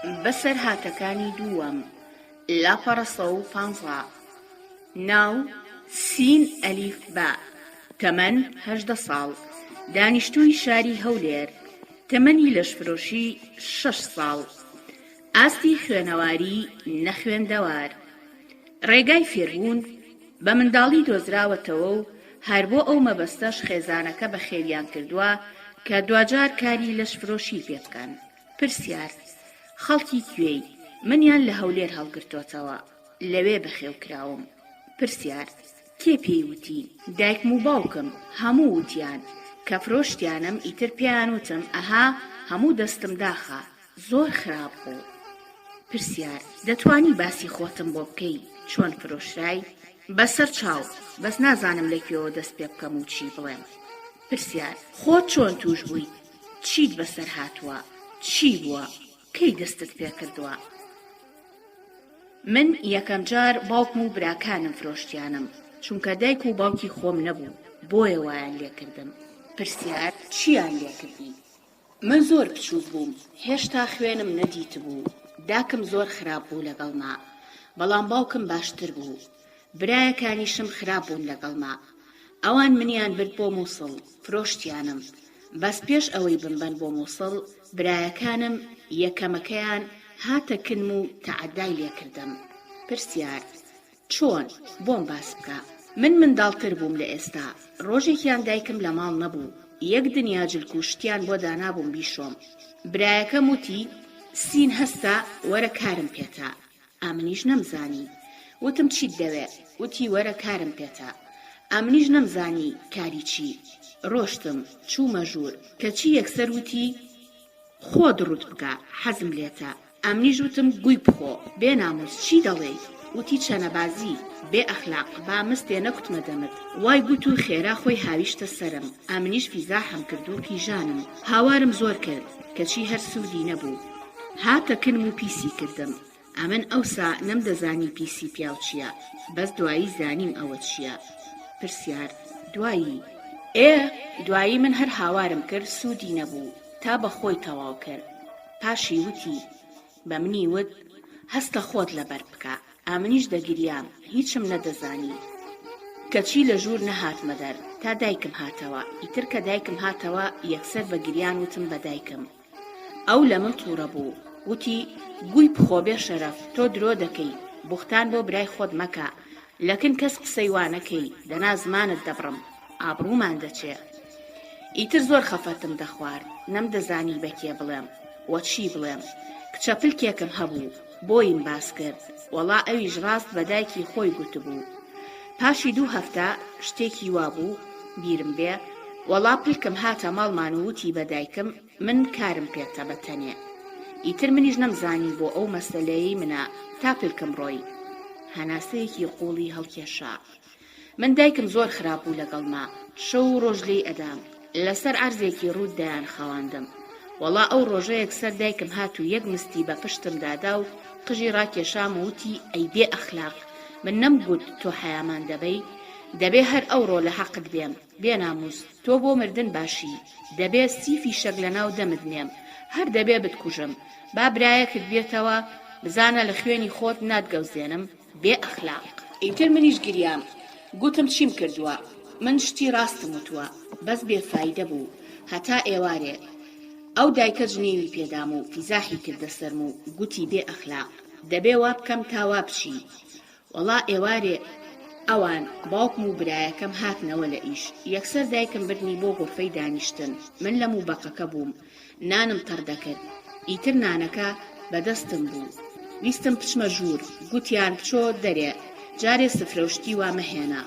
بەسەرهاتەکانی دووەم، لاپەڕە 115. ناو، سین ئەلیف با، تەمەن، 18 ساڵ، دانیشتووی شاری هەولێر، تەمەنی لەشفرۆشی شەش ساڵ، ئاستی خوێنەواری نەخوێندەوار. ڕێگای فێربوون بە منداڵی دۆزراوەتەوە و هەر بۆ ئەو مەبەستەش خێزانەکە بەخێویان کردووە کە دواجار کاری لەشفرۆشی پێ بکەن. پرسیار، خەڵکی کوێی؟ منیان لە هەولێر هەڵگرتۆتەوە، لەوێ بەخێو کراوم. پرسیار، کێ پێی وتی؟ دایکم و باوکم، هەموو وتیان. کە فرۆشتیانم ئیتر پێیان وتم ئەها هەموو دەستم داخە، زۆر خراپ بوو. پرسیار، دەتوانی باسی خۆتم بۆ بکەی چۆن فرۆشرای؟ بەسەر چاو، بەس نازانم لە کوێوە دەست پێ بکەم و چی بڵێم. پرسیار، خۆت چۆن تووش بوویت؟ چیت بەسەر هاتووە؟ چی بووە؟ کەی دەستت پێ کردووە؟ من یەکەم جار باوکم و براکانم فرۆشتیانم، چونکە دایک و باوکی خۆم نەبوو، بۆیە وایان لێ کردم. پرسیار، چییان لێ کردی؟ من زۆر بچووک بووم هێشتا خوێنم نەدیتبوو داکم زۆر خراپ بوو لەگەڵما بەڵام باوکم باشتر بوو برایەکانیشم خراپ بوون لەگەڵما ئەوان منیان برد بۆ موسڵ فرۆشتیانم بەس پێش ئەوەی بمبەن بۆ موسڵ برایەکانم یەکەمەکەیان هاتە کنم و تەعەدای لێکردم پرسیار چۆن؟ بۆم باس بکە. من منداڵتر بووم لە ئێستا، ڕۆژێکیان دایکم لە ماڵ نەبوو، یەک دنیا جلک و شتیان بۆ دانابووم بیشۆم. برایەکەم وتی، سین هەستە وەرە کارم پێتە. ئەمنیش نەمزانی. وتم چیت دەوێ؟ وتی وەرە کارم پێتە. ئەمنیش نەمزانی کاری چی. ڕۆشتم، چوومە ژوور، کەچی یەکسەر وتی، خۆت ڕووت بکە حەزم لێتە. ئەمنیش وتم گوی بخۆ بێ ناموس چی دەڵێی؟ وتی چەنەبازی، بێ ئەخلاق با مستێ نەکوتمە دەمت. وای گوت و خێرا خۆی هاویشتە سەرم، ئەمنیش فیزاحم کرد و قیژانم. هاوارم زۆر کرد، کەچی هەر سوودی نەبوو. هاتە کنم و پیسی کردم. ئەمن ئەوسا نەمدەزانی پیسی پیاو چییە، بەس دوایی زانیم ئەوە چییە. پرسیار، دوایی؟ ئێ، دوایی من هەر هاوارم کرد سوودی نەبوو، تا بە خۆی تەواو کرد. پاشی وتی، بە منی وت، هەستە خۆت لەبەر بکە. ئەمنیش دەگریام، هیچم نەدەزانی. کەچی لە ژوور نەهاتمە دەر، تا دایکم هاتەوە. ئیتر کە دایکم هاتەوە، یەکسەر بە گریان وتم بە دایکم. ئەو لە من توڕە بوو، وتی، گوی بخۆ بێ شەرەف، تۆ درۆ دەکەی، بوختان بۆ برای خۆت مەکە، لە کن کەس قسەی وا نەکەی، دەنا زمانت دەبڕم، ئابڕوومان دەچێ. ئیتر زۆر خەفەتم دەخوارد، نەمدەزانی بە کێ بڵێم و چی بڵێم. کچە پلکێکم هەبوو، بۆیم باس کرد، وەڵا ئەویش ڕاست بە دایکی خۆی گوتبوو. پاشی دوو هەفتە شتێکی وا بوو، بیرم بێ، وەڵا پلکم هاتە ماڵمان و وتی بە دایکم من کارم پێتە بە تەنێ. ئیتر منیش نەمزانی بۆ ئەو مەسەلەیەی منە تا پلکم ڕۆی. هەناسەیەکی قووڵی هەڵکێشا. من دایکم زۆر خراپ بوو لەگەڵما، شەو و ڕۆژ لێی ئەدام، لەسەر عەرزێکی ڕووت دەیان خەواندم. وەڵا ئەو ڕۆژە یەکسەر دایکم هات و یەک مستی بە پشتمدا دا و قژی ڕاکێشام و وتی ئەی بێ ئەخلاق، من نەمگوت تۆ حەیامان دەبەی؟ دەبێ هەر ئەوڕۆ لە حەقت بێم، بێ نامووس، تۆ بۆ مردن باشی، دەبێ سی فیشەک لە ناو دەمت نێم، هەر دەبێ بتکوژم، با برایەکت بێتەوە، بزانە لە خوێنی خۆت ناتگەوزێنم، بێ ئەخلاق. ئیتر منیش گریام، گوتم چیم کردووە، من شتی ڕاستم وتووە، بەس بێ فایدە بوو، هەتا ئێوارێ ئەو دایکە جنێوی پێدام و فیزاحی کردە سەرم و گوتی بێ ئەخلاق، دەبێ وا بکەم تا وا بچی. وەڵا ئێوارێ ئەوان، باوکم و برایەکەم هاتنەوە لە ئیش، یەکسەر دایکم بردنی بۆ غورفەی دانیشتن، من لە موبەقەکە بووم، نانم تەڕ دەکرد، ئیتر نانەکە بە دەستم بوو، ویستم بچمە ژوور، گوتیان بچۆ دەرێ، جارێ سفرە و شتی وا مەهێنە.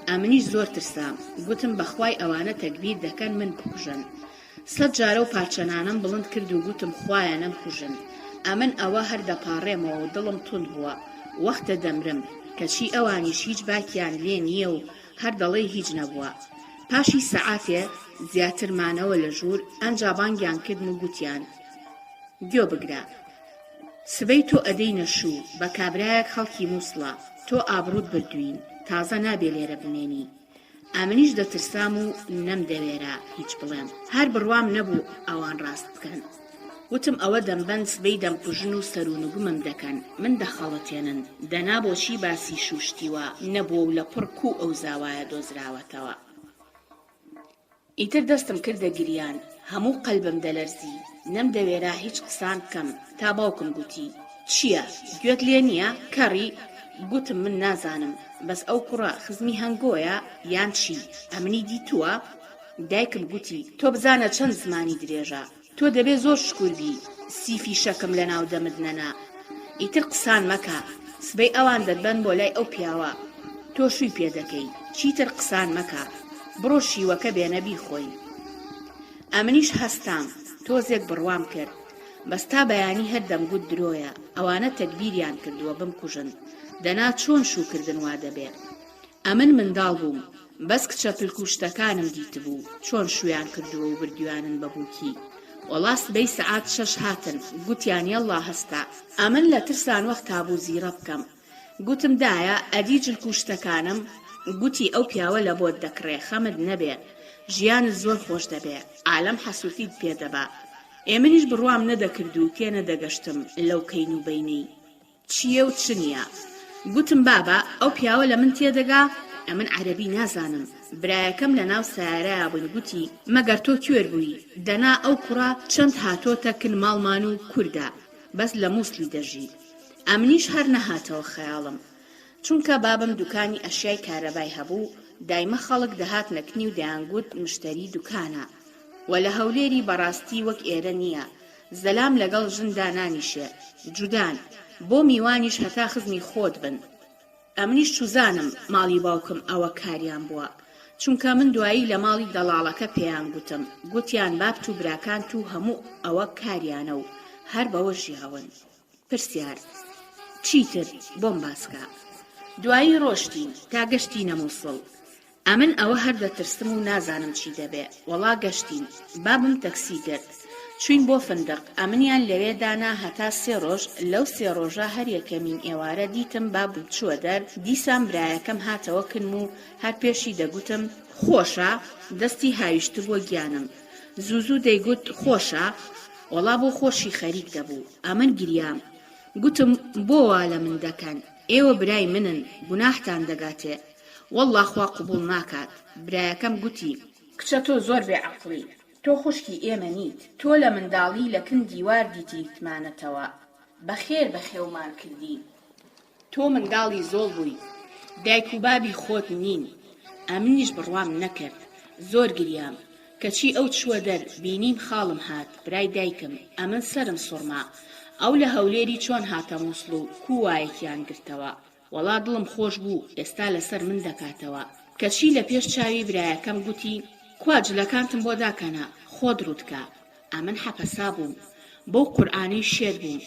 ئەمنیش زۆر ترسام، گوتم بە خوای ئەوانە تەگبیر دەکەن من بکوژن. سەت جارە و پارچە نانەم بڵند کرد و گوتم خوایە نەمکوژن، ئەمن ئەوە هەر دەپاڕێمەوە و دڵم توند بووە، وەختە دەمرم، کەچی ئەوانیش هیچ باکیان لێ نییە و هەر دەڵێی هیچ نەبووە. پاشی سەعاتێ زیاتر مانەوە لە ژوور، ئەنجا بانگیان کردم و گوتیان، گۆ بگرە. سبەی تۆ ئەدەینە شوو بە کابرایەک خەڵکی مووسڵە، تۆ ئابڕووت بردووین، تازە نابێ لێرە بمێنی. ئەمنیش دەترسام و نەمدەوێرا هیچ بڵێم. هەر بڕوام نەبوو ئەوان ڕاست بکەن. وتم ئەوە دەمبەن سبەی دەمکوژن و سەرونگومم دەکەن، من دەخەڵەتێنن، دەنا بۆچی باسی شوو شتی وا نەبووە و لەپڕ کوو ئەو زاوایە دۆزراوەتەوە؟ ئیتر دەستم کردە گریان، هەموو قەلبم دەلەرزی، نەمدەوێرا هیچ قسان بکەم، تا باوکم گوتی، چییە، گوێت لێ نییە، کەڕی؟ گوتم من نازانم، بەس ئەو کوڕە خزمی هەنگۆیە یان چی، ئەمنی دیتووە؟ دایکم گوتی، تۆ بزانە چەند زمانی درێژە، تۆ دەبێ زۆر شکور بی سی فیشەکم لە ناو دەمت نەنا ئیتر قسان مەکە سبەی ئەوان دەتبەن بۆ لای ئەو پیاوە تۆ شوی پێ دەکەی چیتر قسان مەکە بڕۆ شیوەکە بێنە بیخۆین ئەمنیش هەستام تۆزێک بڕوام کرد بەس تا بەیانی هەر دەمگوت درۆیە ئەوانە تەگبیریان کردووە بمکوژن دەنا چۆن شووکردن وا دەبێ ئەمن منداڵ بووم بەس کچە پلک و شتەکانم دیتبوو چۆن شویان کردووە و بردویانن بە بووکی وەڵا سبەی سەعات شەش هاتن گوتیان یەڵڵا هەستە ئەمن لە ترسان وەختا بوو زیڕە بکەم گوتم دایە ئەدی جلک و شتەکانم گوتی ئەو پیاوە لە بۆت دەکڕێ خەمت نەبێ ژیانت زۆر خۆش دەبێ عالەم حەسووتیت پێ دەبا ئێ منیش بڕوام نەدەکرد و تێنەدەگەشتم لەو کەین و بەینەی چییە و چ نییە؟ گوتم بابە ئەو پیاوە لە من تێدەگا؟ ئەمن عەرەبی نازانم. برایەکەم لە ناو سەیارەیا بووین گوتی مەگەر تۆ کوێر بووی؟ دەنا ئەو کوڕە چەند هاتۆتە کن ماڵمان و کوردە بەس لە موسڵی دەژی. ئەمنیش هەر نەهاتەوە خەیاڵم. چونکە بابم دوکانی ئەشیای کارەبای هەبوو، دایمە خەڵک دەهاتنە کنی و دەیانگوت مشتەری دوکانە. وە لە هەولێری بەڕاستی وەک ئێرە نییە. زەلام لەگەڵ ژن دانانیشێ جودان بۆ میوانیش هەتا خزمی خۆت بن ئەمنیش چوزانم ماڵی باوکم ئەوە کاریان بوە چونکە من دوایی لە ماڵی دەڵاڵەکە پێیان گوتم گوتیان بابت و براکانت و هەموو ئەوە کاریانە و هەر بەوە ژیاون. پرسیار، چیتر بۆم باسکە. دوایی ڕۆشتین تا گەشتینە موسڵ. ئەمن ئەوە هەر دەترسم و نازانم چی دەبێ. وەڵا گەشتین. بابم تەکسی گرت. چوین بۆ فندق. ئەمنیان لەوێ دانا هەتا سێ ڕۆژ، لەو سێ ڕۆژە هەر یەکەمین ئێوارە دیتم بابم چووە دەر، دیسان برایەکەم هاتەوە کنم و هەر پێشی دەگوتم، خۆشە؟ دەستی هاویشتبووە گیانم. زوو زوو دەیگوت، خۆشە؟ وەڵا بۆ خۆشی خەریک دەبوو. ئەمن گریام. گوتم، بۆ وا لە من دەکەن؟ ئێوە برای منن، گوناحتان دەگاتێ. وەڵڵا خوا قبووڵ ناکات. برایەکەم گوتی. کچە تۆ زۆر بێ عەقڵی. تۆ خوشکی ئێمە نیت. تۆ لە منداڵی لە کن دیوار دیتیتمانەتەوە. بە خێر بەخێومان کردی. تۆ منداڵی زۆڵ بووی دایک و بابی خۆت نین ئەمنیش بڕوام نەکرد زۆر گریام کەچی ئەو چووە دەر بینیم خاڵم هات برای دایکم ئەمن سەرم سوڕما ئەو لە هەولێری چۆن هاتە موسڵ و کوو وایەکیان گرتەوە وەڵا دڵم خۆش بوو ئێستا لەسەر من دەکاتەوە کەچی لە پێش چاوی برایەکەم گوتی کوا جلەکانتم بۆ داکەنە خۆت ڕووتکە ئەمن حەپەسابووم بەو قورئانەی شێت بووم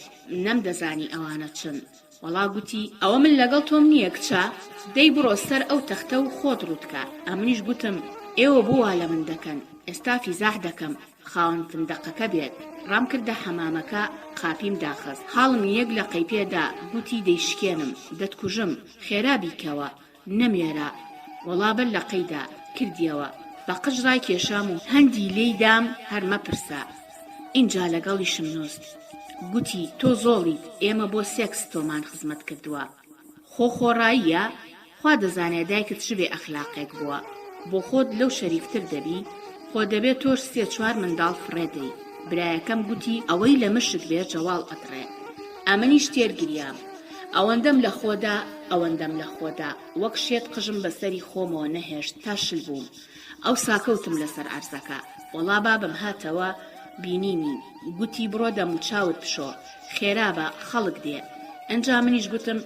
نەمدەزانی ئەوانە چن وەڵا گوتی ئەوە من لەگەڵ تۆم نییە کچە دەی بڕۆ سەر ئەو تەختە و خۆت ڕووت کە ئەمنیش گوتم ئێوە بۆ وا لە من دەکەن ئێستا فیزاح دەکەم خاوەن فندەقەکە بێت ڕام کردە حەمامەکە قاپیم داخست خاڵم یەک لەقەی پێ دا گوتی دەیشکێنم دەتکوژم خێرا بیکەوە نەموێرا وەڵا بەر لەقەی دا کردیەوە بە قژ ڕایکێشام و هەندی لێی دام هەر مەپرسە ئینجا لەگەڵیشم نوست گوتی تۆ زۆڵیت ئێمە بۆ سێکس تۆمان خزمەت کردووە خۆ خۆڕاییە خوا دەزانێ دایکت چ بێ ئەخلاقێک بووە بۆ خۆت لەو شەریفتر دەبی خۆ دەبێ تۆش سێ چوار منداڵ فڕێ دەی برایەکەم گوتی ئەوەی لە مشک بێ جەواڵ ئەدڕێ ئەمنیش تێر گریام ئەوەندەم لە خۆدا ئەوەندەم لە خۆدا وەک شێت قژم بەسەری خۆمەوە نەهێشت تا شل بووم ئەوسا کەوتم لەسەر عەرزەکە وەڵا بابم هاتەوە بینیمی گوتی بڕۆ دەموچاوت بشۆ خێرا بە خەڵک دێ ئنجا منیش گوتم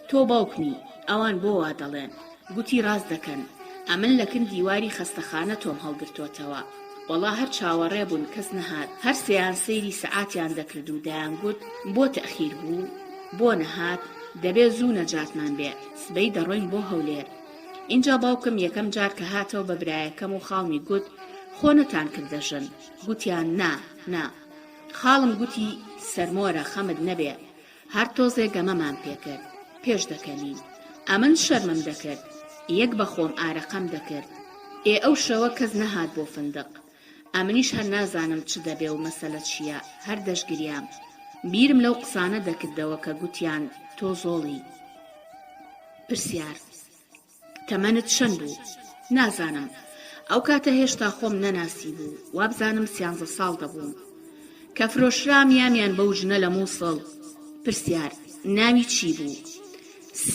تۆ باوکمی ئەوان بۆ وا دەڵێن گوتی ڕاست دەکەن ئەمن لە کن دیواری خەستەخانە تۆم هەڵگرتۆتەوە وەڵا هەر چاوەڕێ بوون کەس نەهات هەر سێیان سەیری سەعاتیان دەکرد و دەیانگوت بۆ تەئخیر بوو بۆ نەهات دەبێ زوو نەجاتمان بێ سبەی دەڕۆین بۆ هەولێر ئینجا باوکم یەکەم جار کە هاتەوە بە برایەکەم و خاڵمی گوت خۆ نەتان کردە ژن گوتیان نا نا خاڵم گوتی سەرمۆرە خەمت نەبێ هەر تۆزێ گەمەمان پێکرد پێش دەکەنین ئەمن شەرمم دەکرد یەک بە خۆم ئارەقەم دەکرد ئێ ئەو شەوە کەس نەهات بۆ فندق. ئەمنیش هەر نازانم چ دەبێ و مەسەلە چییە، هەر دەشگریام. بیرم لەو قسانە دەکردەوە کە گوتیان تۆ زۆڵی. پرسیار، تەمەنت چەند بوو؟ نازانم. ئەو کاتە هێشتا خۆم نەناسیبوو، وابزانم سیانزە ساڵ دەبووم. کە فرۆشرام یامیان بەو ژنە لە مووسڵ. پرسیار، ناوی چی بوو؟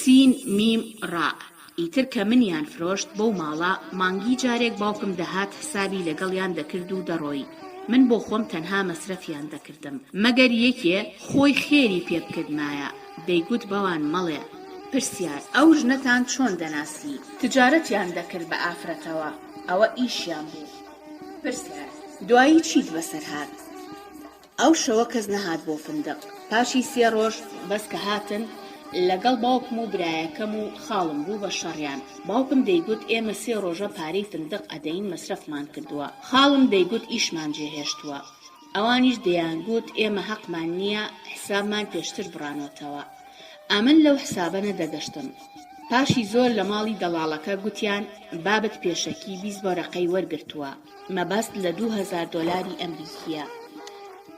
سین میم ڕاء. ئیتر کە منیان فرۆشت بەو ماڵە، مانگی جارێک باوکم دەهات حسابی لەگەڵیان دەکرد و دەڕۆیی. من بۆ خۆم تەنها مەسرەفیان دەکردم. مەگەر یەکێ خۆی خێری پێ بکردمایە، دەیگوت بەوان مەڵێ. پرسیار، ئەو ژنەتان چۆن دەناسی؟ تجارەتیان دەکرد بە ئافرەتەوە، ئەوە ئیشیان بوو. پرسیار، دوایی چیت بەسەر هات؟ ئەو شەوە کەس نەهات بۆ فندق. پاشی سێ ڕۆژ بەس کە هاتن، لەگەڵ باوکم و برایەکەم و خاڵم بوو بە شەڕیان. باوکم دەیگوت ئێمە سێ ڕۆژە پارەی فندق ئەدەین مەسرەفمان کردووە. خاڵم دەیگوت ئیشمان جێهێشتووە. ئەوانیش دەیانگوت ئێمە هەقمان نییە حسابمان پێشتر بڕانۆتەوە. ئەمن لەو حسابە نەدەگەشتم. پاشی زۆر لە ماڵی دەڵاڵەکە گوتیان بابت پێشەکی 20 وەرەقەی وەرگرتووە، مەبەست لە 2000 دۆلاری ئەمریکییە.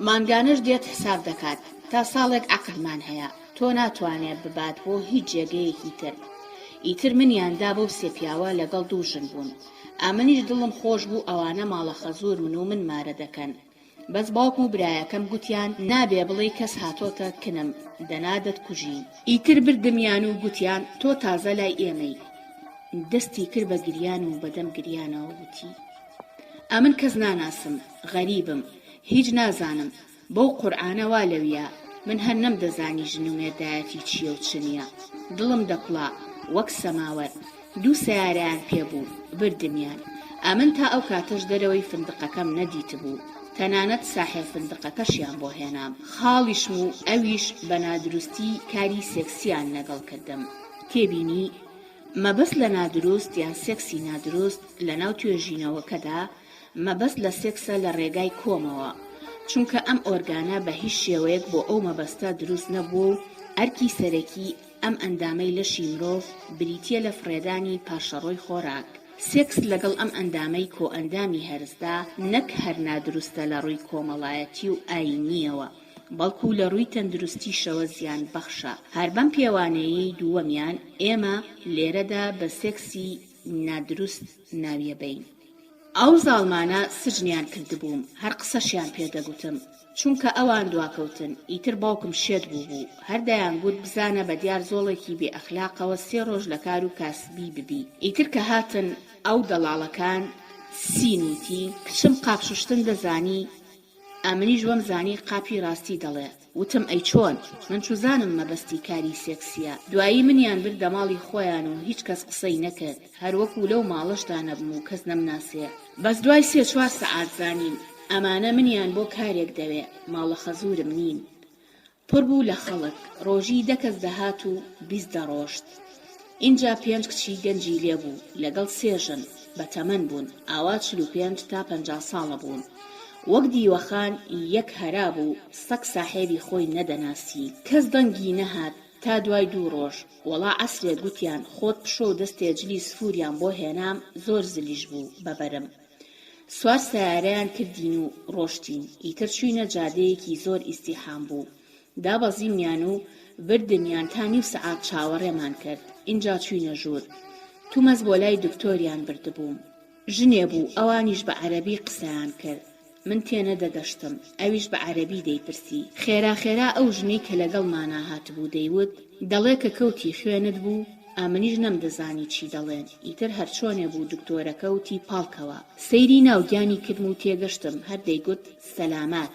مانگانەش دێت حساب دەکات، تا ساڵێک عەقدمان هەیە، تۆ ناتوانێ ببات بۆ هیچ جێگەیەکی تر. ئیتر منیان دا بەو سێ پیاوە لەگەڵ دوو ژن بوون. ئەمنیش دڵم خۆش بوو ئەوانە ماڵە خەزوورمن و من مارە دەکەن. بەس باوکم و برایەکەم گوتیان نابێ بڵێی کەس هاتۆتە کنم دەنا دەتکوژین. ئیتر بردمیان و گوتیان تۆ تازە لای ئێمەی. دەستی کرد بە گریان و بەدەم گریانەوە وتی ئەمن کەس ناناسم، غەریبم، هیچ نازانم، بەو قورعانە وا لەویا، من هەر نەمدەزانی ژن و مێردایەتی چییە و چ نییە. دڵم دەکوڵا وەک سەماوەر. دوو سەیارەیان پێ بوو، بردمیان. ئەمن تا ئەو کاتەش دەرەوەی فندقەکەم نەدیتبوو. تەنانەت ساحێب فندقەکەشیان بۆ هێنام. خاڵیشم و ئەویش بە نادروستی کاری سێکسیان لەگەڵ کردم. تێبینی، مەبەست لە نادروست یان سێکسی نادروست لەناو توێژینەوەکەدا، مەبەست لە سێکسە لە ڕێگای کۆمەوە، چونکە ئەم ئۆرگانە بە هیچ شێوەیەک بۆ ئەو مەبەستە دروست نەبووە و ئەرکی سەرەکی ئەم ئەندامەی لەشی مرۆڤ بریتییە لە فڕێدانی پاشەڕۆی خۆراک. سێکس لەگەڵ ئەم ئەندامەی کۆئەندامی هەرسدا نەک هەر نادروستە لە ڕووی کۆمەڵایەتی و ئایینییەوە، بەڵکو لە ڕووی تەندروستیشەوە زیانبەخشە. هەر بەم پێوانەیەی دووەمیان ئێمە لێرەدا بە سێکسی نادروست ناویەبەین. ئەو زاڵمانە سجنیان کردبووم، هەر قسەشیان پێ دەگوتم، چونکە ئەوان دواکەوتن، ئیتر باوکم شێت بووبوو، هەر دەیانگوت بزانە بە دیار زۆڵێکی بێ ئەخلاقەوە سێ ڕۆژ لە کار و کاسبی ببی، ئیتر کە هاتن ئەو دەڵاڵەکان، سین وتی، کچم قاپ شوشتن دەزانی؟ ئەمنیش وەم زانی قاپی ڕاستی دەڵێ. وتم ئەی چۆن؟ من چوزانم مەبەستی کاری سێکسیە. دوایی منیان بردە ماڵی خۆیان و هیچ کەس قسەی نەکرد. هەر وەکو لەو ماڵەشدا نەبم و کەس نەمناسێ. بەس دوای سێ چوار سەعات زانیم ئەمانە منیان بۆ کارێک دەوێ، ماڵە خەزورم نین. پڕ بوو لە خەڵک، ڕۆژی دە کەس دەهات و 20 دەڕۆشت. ئینجا پێنج کچی گەنجی لێ بوو لەگەڵ سێ ژن، بە تەمەن بوون، ئاوا 45 تا 50 ساڵە بوون. وەک دیوەخان یەک هەرا بوو، سەگ ساحێبی خۆی نەدەناسی. کەس دەنگی نەهات تا دوای دوو ڕۆژ، وەڵا عەسرێک گوتیان خۆت بشۆ و دەستێ جلی سفوریان بۆ هێنام زۆر زلیش بوو بە بەرم. سوار سەیارەیان کردین و ڕۆشتین، ئیتر چووینە جادەیەکی زۆر ئیزدیحام بوو، دابەزیمیان و بردمیان تا نیو سەعات چاوەڕێمان کرد، ئینجا چووینە ژوور. تومەز بۆ لای دکتۆریان بردبووم. ژنێ بوو، ئەوانیش بە عەرەبی قسەیان کرد، من تێنەدەگەشتم، ئەویش بە عەرەبی دەیپرسی. خێرا خێرا ئەو ژنەی کە لەگەڵمانا هاتبوو دەیوت، دەڵێ کە کەوتی خوێنت بوو؟ ئەمنیش نەمدەزانی چی دەڵێن، ئیتر هەرچۆنێ بوو دکتۆرەکە وتی پاڵکەوە. سەیری ناوگیانی کردم و تێگەشتم هەر دەیگوت سەلامات.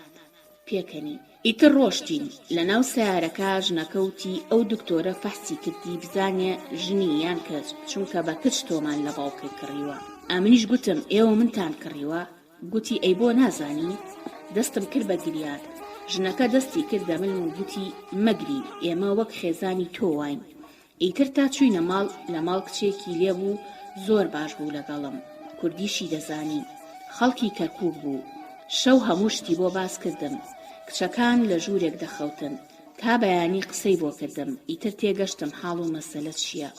پێکەنی. ئیتر ڕۆشتین. لەناو سەیارەکە ژنەکە وتی ئەو دکتۆرە فەحسی کردی بزانێ ژنی یان کچ، چونکە بە کچ تۆمان لە باوکت کڕیوە. ئەمنیش گوتم ئێوە منتان کڕیوە؟ گوتی ئەی بۆ نازانی؟ دەستم کرد بە گریان. ژنەکە دەستی کردە ملم و گوتی مەگری، ئێمە وەک خێزانی تۆ واین. ئیتر تا چووینە ماڵ، لە ماڵ کچێکی لێ بوو زۆر باش بوو لەگەڵم، کوردیشی دەزانی. خەڵکی کەرکووک بوو. شەو هەموو شتی بۆ باس کردم. کچەکان لە ژوورێک دەخەوتن. تا بەیانی قسەی بۆ کردم. ئیتر تێگەشتم حاڵ و مەسەلە چییە.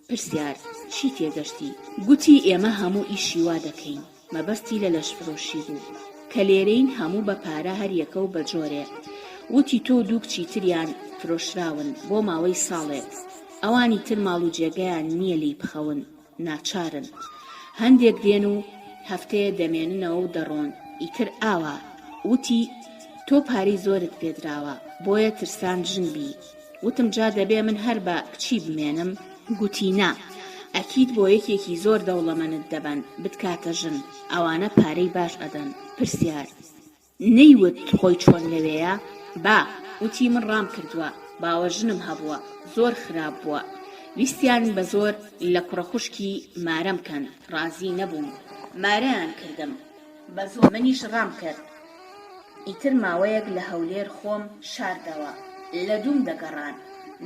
پرسیار، چی تێگەشتی؟ گوتی ئێمە هەموو ئیشی وا دەکەین. مەبەستی لە لەشفرۆشی بوو. کە لێرەین هەموو بە پارە هەر یەکە و بە جۆرێ. وتی تۆ و دوو کچی تریان فرۆشراون بۆ ماوەی ساڵێک. ئەوانی تر ماڵ و جێگەیان نییە لێی بخەون. ناچارن. هەندێک دێن و هەفتەیە دەمێننەوە و دەڕۆن. ئیتر ئاوا. وتی تۆ پارەی زۆرت پێدراوە، بۆیە ترسان ژن بی. وتم جا دەبێ من هەر بە کچی بمێنم؟ گوتی نا، ئەکید بۆ یەکێکی زۆر دەوڵەمەنت دەبەن بتکاتە ژن، ئەوانە پارەی باش ئەدەن. پرسیار. نەیوت خۆی چۆن لەوێیە؟ با، وتی من ڕام کردووە، باوەژنم هەبووە، زۆر خراپ بووە، ویستیان بە زۆر لە کوڕە خوشکی مارەم کەن، ڕازی نەبووم، مارەیان کردم بە زۆر، منیش ڕام کرد، ئیتر ماوەیەک لە هەولێر خۆم شاردەوە، لە دووم دەگەڕان،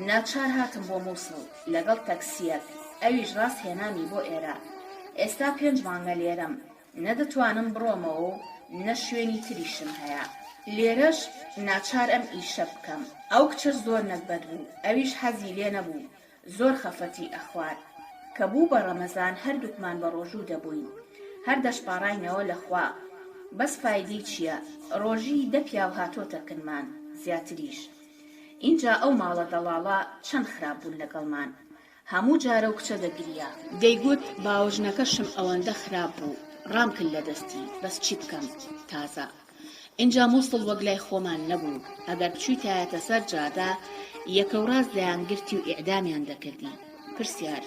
ناچار هاتم بۆ موسڵ لەگەڵ تەکسییەک، ئەویش ڕاست هێنامی بۆ ئێرە، ئێستا پێنج مانگە لێرەم، نە دەتوانم بڕۆمەوە و نە شوێنی تریشم هەیە لێرەش ناچار ئەم ئیشە بکەم ئەو کچەش زۆر نەگبەت بوو ئەویش حەزی لێ نەبوو زۆر خەفەتی ئەخوارد کە بوو بە ڕەمەزان هەردووکمان بە ڕۆژوو دەبووین هەر دەشپاڕاینەوە لە خوا بەس فایدەی چیە ڕۆژی دە پیاو هاتۆتە کنمان زیاتریش ئینجا ئەو ماڵە دەڵاڵە چەند خراپ بوون لەگەڵمان هەموو جارە و کچە دەگریا. دەیگوت باوەژنەکەشم ئەوەندە خراپ بوو ڕام کرد لە دەستی بەس چی بکەم تازە ئینجا موسڵ وەک لای خۆمان نەبوو ئەگەر بچویتایەتە سەر جادە یەکەوڕاست دەیانگرتی و ئیعدامیان دەکردی. پرسیار،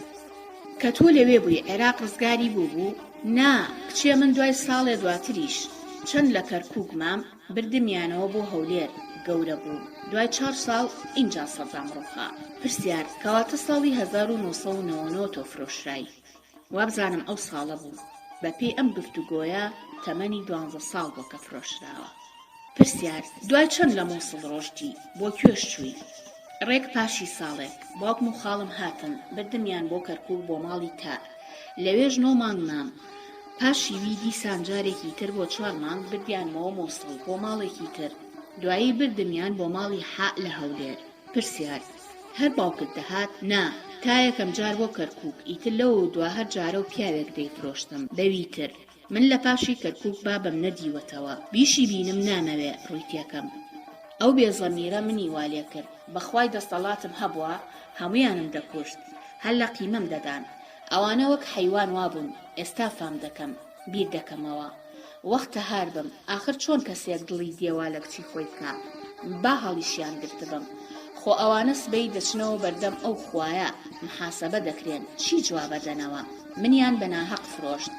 کە تۆ لەوێ بووی عێراق ڕزگاری بووبوو؟ نا کچێ من دوای ساڵێ دواتریش چەند لە کەرکوک مام بردمیانەوە بۆ هەولێر گەورە بووم دوای چار ساڵ ئینجا سەدام ڕوخا. پرسیار، کەواتە ساڵی 1999 تۆ فرۆشرای؟ وابزانم ئەو ساڵە بوو. بە پێی ئەم گفتوگۆیە تەمەنی دوانزە ساڵ بووە کە فرۆشراوە. پرسیار، دوای چەند لە موسڵ ڕۆشتی؟ بۆ کوێش چووی؟ ڕێک پاشی ساڵێک، باوکم و خاڵم هاتن، بردمیان بۆ کەرکووک بۆ ماڵی تاء. لەوێش نۆ مانگ مام. پاشی وی دیسان جارێکی تر بۆ چوار مانگ بردیانمەوە موسڵ بۆ ماڵێکی تر. دوایی بردمیان بۆ ماڵی حاء لە هەولێر. پرسیار، هەر باوکت دەهات؟ نا، تا یەکەم جار بۆ کەرکووک، ئیتر لەوەو دوا هەر جارەو پیاوێک دەیفرۆشتم بەوی تر. من لە پاشی کەرکوک بابم نەدیوەتەوە بیشی بینم نامەوێ ڕووی تێکەم ئەو بێ زەمیرە منی وا لێ کرد بەخوای دەستەڵاتم هەبوا هەموویانم دەکوشت هەر لە قیمەم دەدان ئەوانە وەک حەیوان وابوون ئێستا فام دەکەم بیر دەکەمەوە وەختە هار بم ئاخر چۆن کەسێک دڵی دێ وا لە کچی خۆی بکا با هەڵیشیان گرتبم خۆ ئەوانە سبەی دەچنەوە بەردەم ئەو خوایە محاسەبە دەکرێن چی جوابەدەنەوە منیان بە ناهەق فرۆشت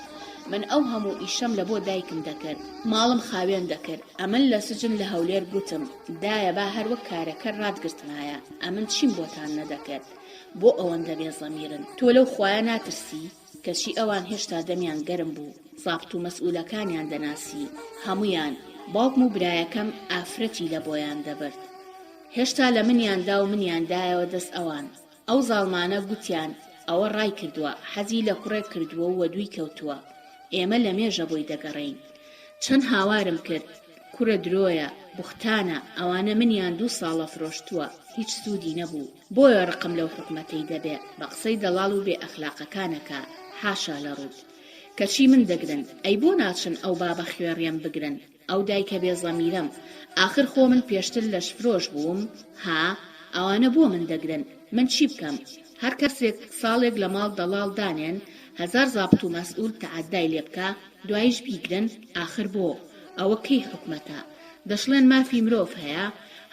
من ئەو هەموو ئیشەم لە بۆ دایکم دەکرد ماڵم خاوێن دەکرد ئەمن لە سجن لە هەولێر گوتم دایە با هەر وەک کارەکەر ڕاتگرتمایە ئەمن چیم بۆتان نەدەکرد بۆ ئەوەندە بێ زەمیرن تۆ لەو خوایە ناترسی کەچی ئەوان هێشتا دەمیان گەرم بوو زابت و مەسئولەکانیان دەناسی هەموویان باوکم و برایەکەم ئافرەتی لە بۆیان دەبرد هێشتا لە منیان دا و منیان دایەوە دەست ئەوان ئەو زاڵمانە گوتیان ئەوە ڕایکردووە حەزی لە کوڕێک کردووە و وەدووی کەوتووە ئێمە لە مێژە بۆی دەگەڕێین چەند هاوارم کرد کورە درۆیە بوختانە ئەوانە منیان دوو ساڵە فرۆشتووە هیچ سوودی نەبوو بۆیە ڕقم لەو حکومەتەی دەبێ بە قسەی دەڵاڵ و بێ ئەخلاقەکانەکا حاشا لە ڕووت کەچی من دەگرن ئەی بۆ ناچن ئەو بابە خوێڕیەم بگرن ئەو دایکە بێ زەمیرەم ئاخر خۆ من پێشتر لەشفرۆش بووم ها ئەوانە بۆ من دەگرن من چی بکەم هەر کەسێک ساڵێک لە ماڵ دەڵاڵ دانێن هەزار زابت و مەسئول تەعەدای لێ بکا دواییش بیگرن ئاخر بۆ؟ ئەوە کەی حکومەتە دەشڵێن مافی مرۆڤ هەیە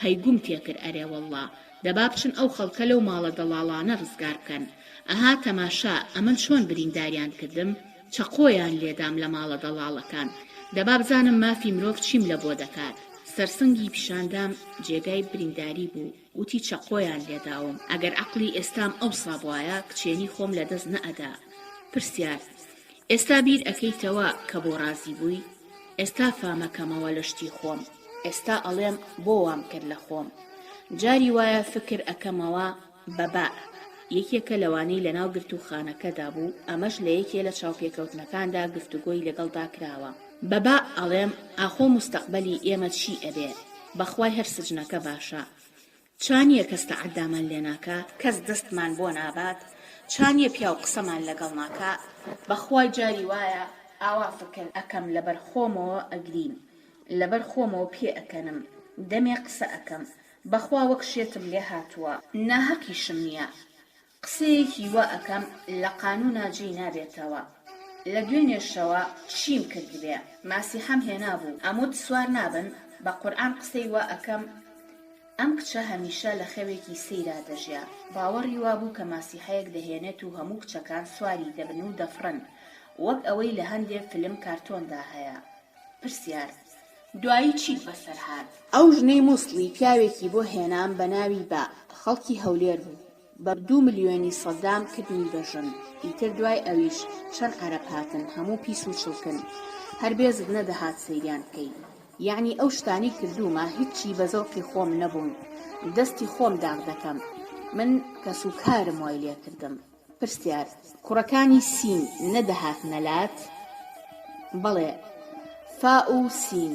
هەی گوم تێکرد ئەرێ وەڵڵا دەبا بچن ئەو خەڵکە لەو ماڵە دەڵاڵانە ڕزگار بکەن ئەها تەماشا ئەمن چۆن برینداریان کردم چەقۆیان لێدام لە ماڵە دەڵاڵەکان دەبا بزانم مافی مرۆڤ چیم لە بۆ دەکات سەرسنگی پیشاندام جێگای برینداری بوو وتی چەقۆیان لێداوم ئەگەر عەقڵی ئێستام ئەوسا بوایە کچێنی خۆم لە دەست نەئەدا پرسیار ئێستا بیر ئەکەیتەوە کە بۆ ڕازی بووی؟ ئێستا فامەکەمەوە لە شتی خۆم ئێستا ئەڵێم بۆ وام کرد لە خۆم جاری وایە فکر ئەکەمەوە بە باء یەکێکە لەوانەی لەناو گرتووخانەکەدا بوو ئەمەش لە یەکێ لە چاوپێکەوتنەکاندا گفتوگۆی لەگەڵدا کراوە بە باء ئەڵێم ئاخۆ موستەقبەلی ئێمە چی ئەبێ بەخوای هەر سجنەکە باشە چا نیە کەس تەعەدامان لێ ناکا کەس دەستمان بۆ نابات چا نیە پیاو قسەمان لەگەڵ ناکا بەخوای جاری وایە. ئاوا فکر ئەکەم لەبەر خۆمەوە ئەگریم لەبەر خۆمەوە پێ ئەکەنم دەمێ قسە ئەکەم بەخوا وەک شێتم لێ هاتووە ناهەقیشم نیە قسەیەکی وا ئەکەم لە قانونا جێی نابێتەوە لە دوێنێشەوە چیم کردبێ ماسیحەم هێنابوو ئەموت سوار نابن بە قورعان قسەی وا ئەکەم ئەم کچە هەمیشە لە خەوێکی سەیرا دەژیا باوەڕی وابوو کە ماسیحەیەک دەهێنێت و هەموو کچەکان سواری دەبن و دەفڕن وەک ئەوەی لە هەندێ فلم کارتۆندا هەیە پرسیار، دوایی چیت بەسەر هات؟ ئەو ژنەی موسڵی پیاوێکی بۆ هێنام بە ناوی با، خەڵکی هەولێر بوو، بە دوو ملیۆنی سەدام کردمی بە ژن، ئیتر دوای ئەویش چەند عەرەب هاتن هەموو پیس و چڵکن، هەر بێزت نەدەهات سەیریان بکەی. یەعنی ئەو شتانەی کردوومە هیچی بە زەوقی خۆم نەبوون، دەستی خۆم داغ دەکەم، من کەسوکارم وای لێکردم. پرسیار، کوڕەکانی سین نەدەهاتنە لات؟ بەڵێ، فاء و سین.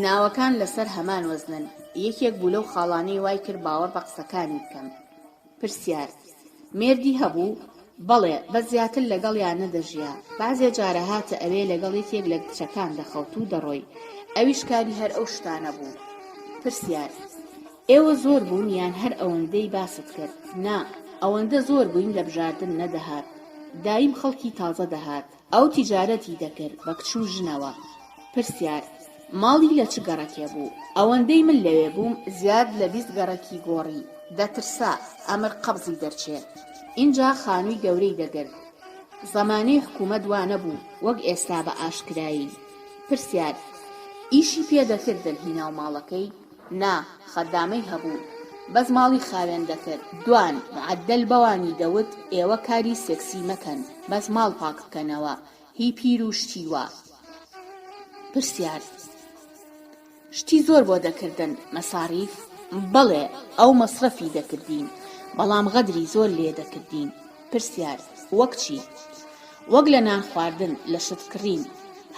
ناوەکان لەسەر هەمان وەزنن، یەکێک بوو لەو خاڵانەی وای کرد باوەڕ بە قسەکانی بکەم. پرسیار، مێردی هەبوو؟ بەڵێ، بەس زیاتر لەگەڵیا نەدەژیا، بەعزێ جار ئەهاتە ئەوێ لەگەڵ یەکێک لە کچەکان دەخەوت و دەڕۆی، ئەویش کاری هەر ئەو شتانە بوو. پرسیار، ئێوە زۆر بوون یان هەر ئەوەندەی باست کرد؟ نا، ئەوەندە زۆر بووین لە بژاردن نەدەهات. دایم خەڵکی تازە دەهات. ئەو تیجارەتی دەکرد بە کچ و ژنەوە. پرسیار، ماڵی لە چ گەڕەکێ بوو؟ ئەوەندەی من لەوێ بووم زیاد لە 20 گەڕەکی گۆڕی. دەترسا ئەمر قەبزی دەرچێ. ئینجا خانووی گەورەی دەگرت. زەمانەی حکوومەت وا نەبوو وەک ئێستا بە ئاشکرایی. پرسیار، ئیشی پێ دەکردن هی ناو ماڵەکەی؟ نا، خەدامەی هەبوو، بەس ماڵی خاوێن دەکرد، دوان، معەدەل بەوانی دەوت ئێوە کاری سێکسی مەکەن، بەس ماڵ پاک بکەنەوە، هی پیر و شتی وا. پرسیار، شتی زۆر بۆ دەکردن، مەساریف؟ بەڵێ، ئەو مەسرەفی دەکردین، بەڵام غەدری زۆر لێ دەکردین. پرسیار، وەک چی؟ وەک لە نان خواردن، لە شت کڕین.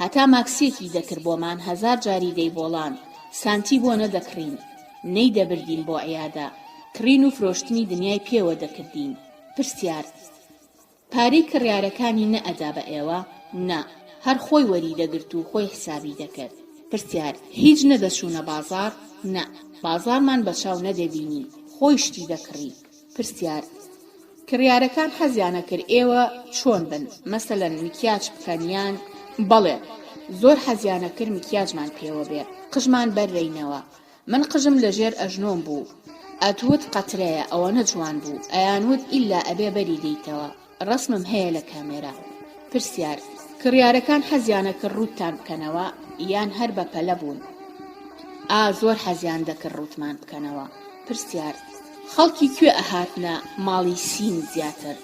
هەتا ماکسیەکی دەکرد بۆمان 1000 جاری دەیبۆڵاند، سانتی بۆ نەدەکڕین، نەیدەبردین بۆ عیادە، کڕین و فرۆشتنی دنیای پێوە دەکردین. پرسیار، پارەی کڕیارەکانی نەئەدا بە ئێوە؟ نا، هەر خۆی وەری دەگرت و خۆی حسابی دەکرد. پرسیار، هیچ نەدەچوونە بازاڕ؟ نا، بازاڕمان بە چاو نەدەبینی، خۆی شتی دەکڕی. پرسیار، کڕیارەکان حەزیانەکرد ئێوە چۆن بن، مەسەلەن مکیاج بکەن یان؟ بەڵێ، زۆر حەزیانەکرد مکیاجمان پێوە بێ، قژمان بەررەینەوە. من قژم لە ژێر ئەژنۆم بوو، ئەتوت قەترەیە ئەوەنە جوان بوو، ئەیانوت ئیلا ئەبێ بەری دەیتەوە، ڕەسمم هەیە لە کامێرا. پرسیار، کڕیارەکان حەزیانەکرد ڕووتتان بکەنەوە یان هەر بە پەلە بوون؟ ئا، زۆر حەزیان دەکرد ڕووتمان بکەنەوە. پرسیار، خەڵکی کوێ ئەهاتنە ماڵی سین زیاتر؟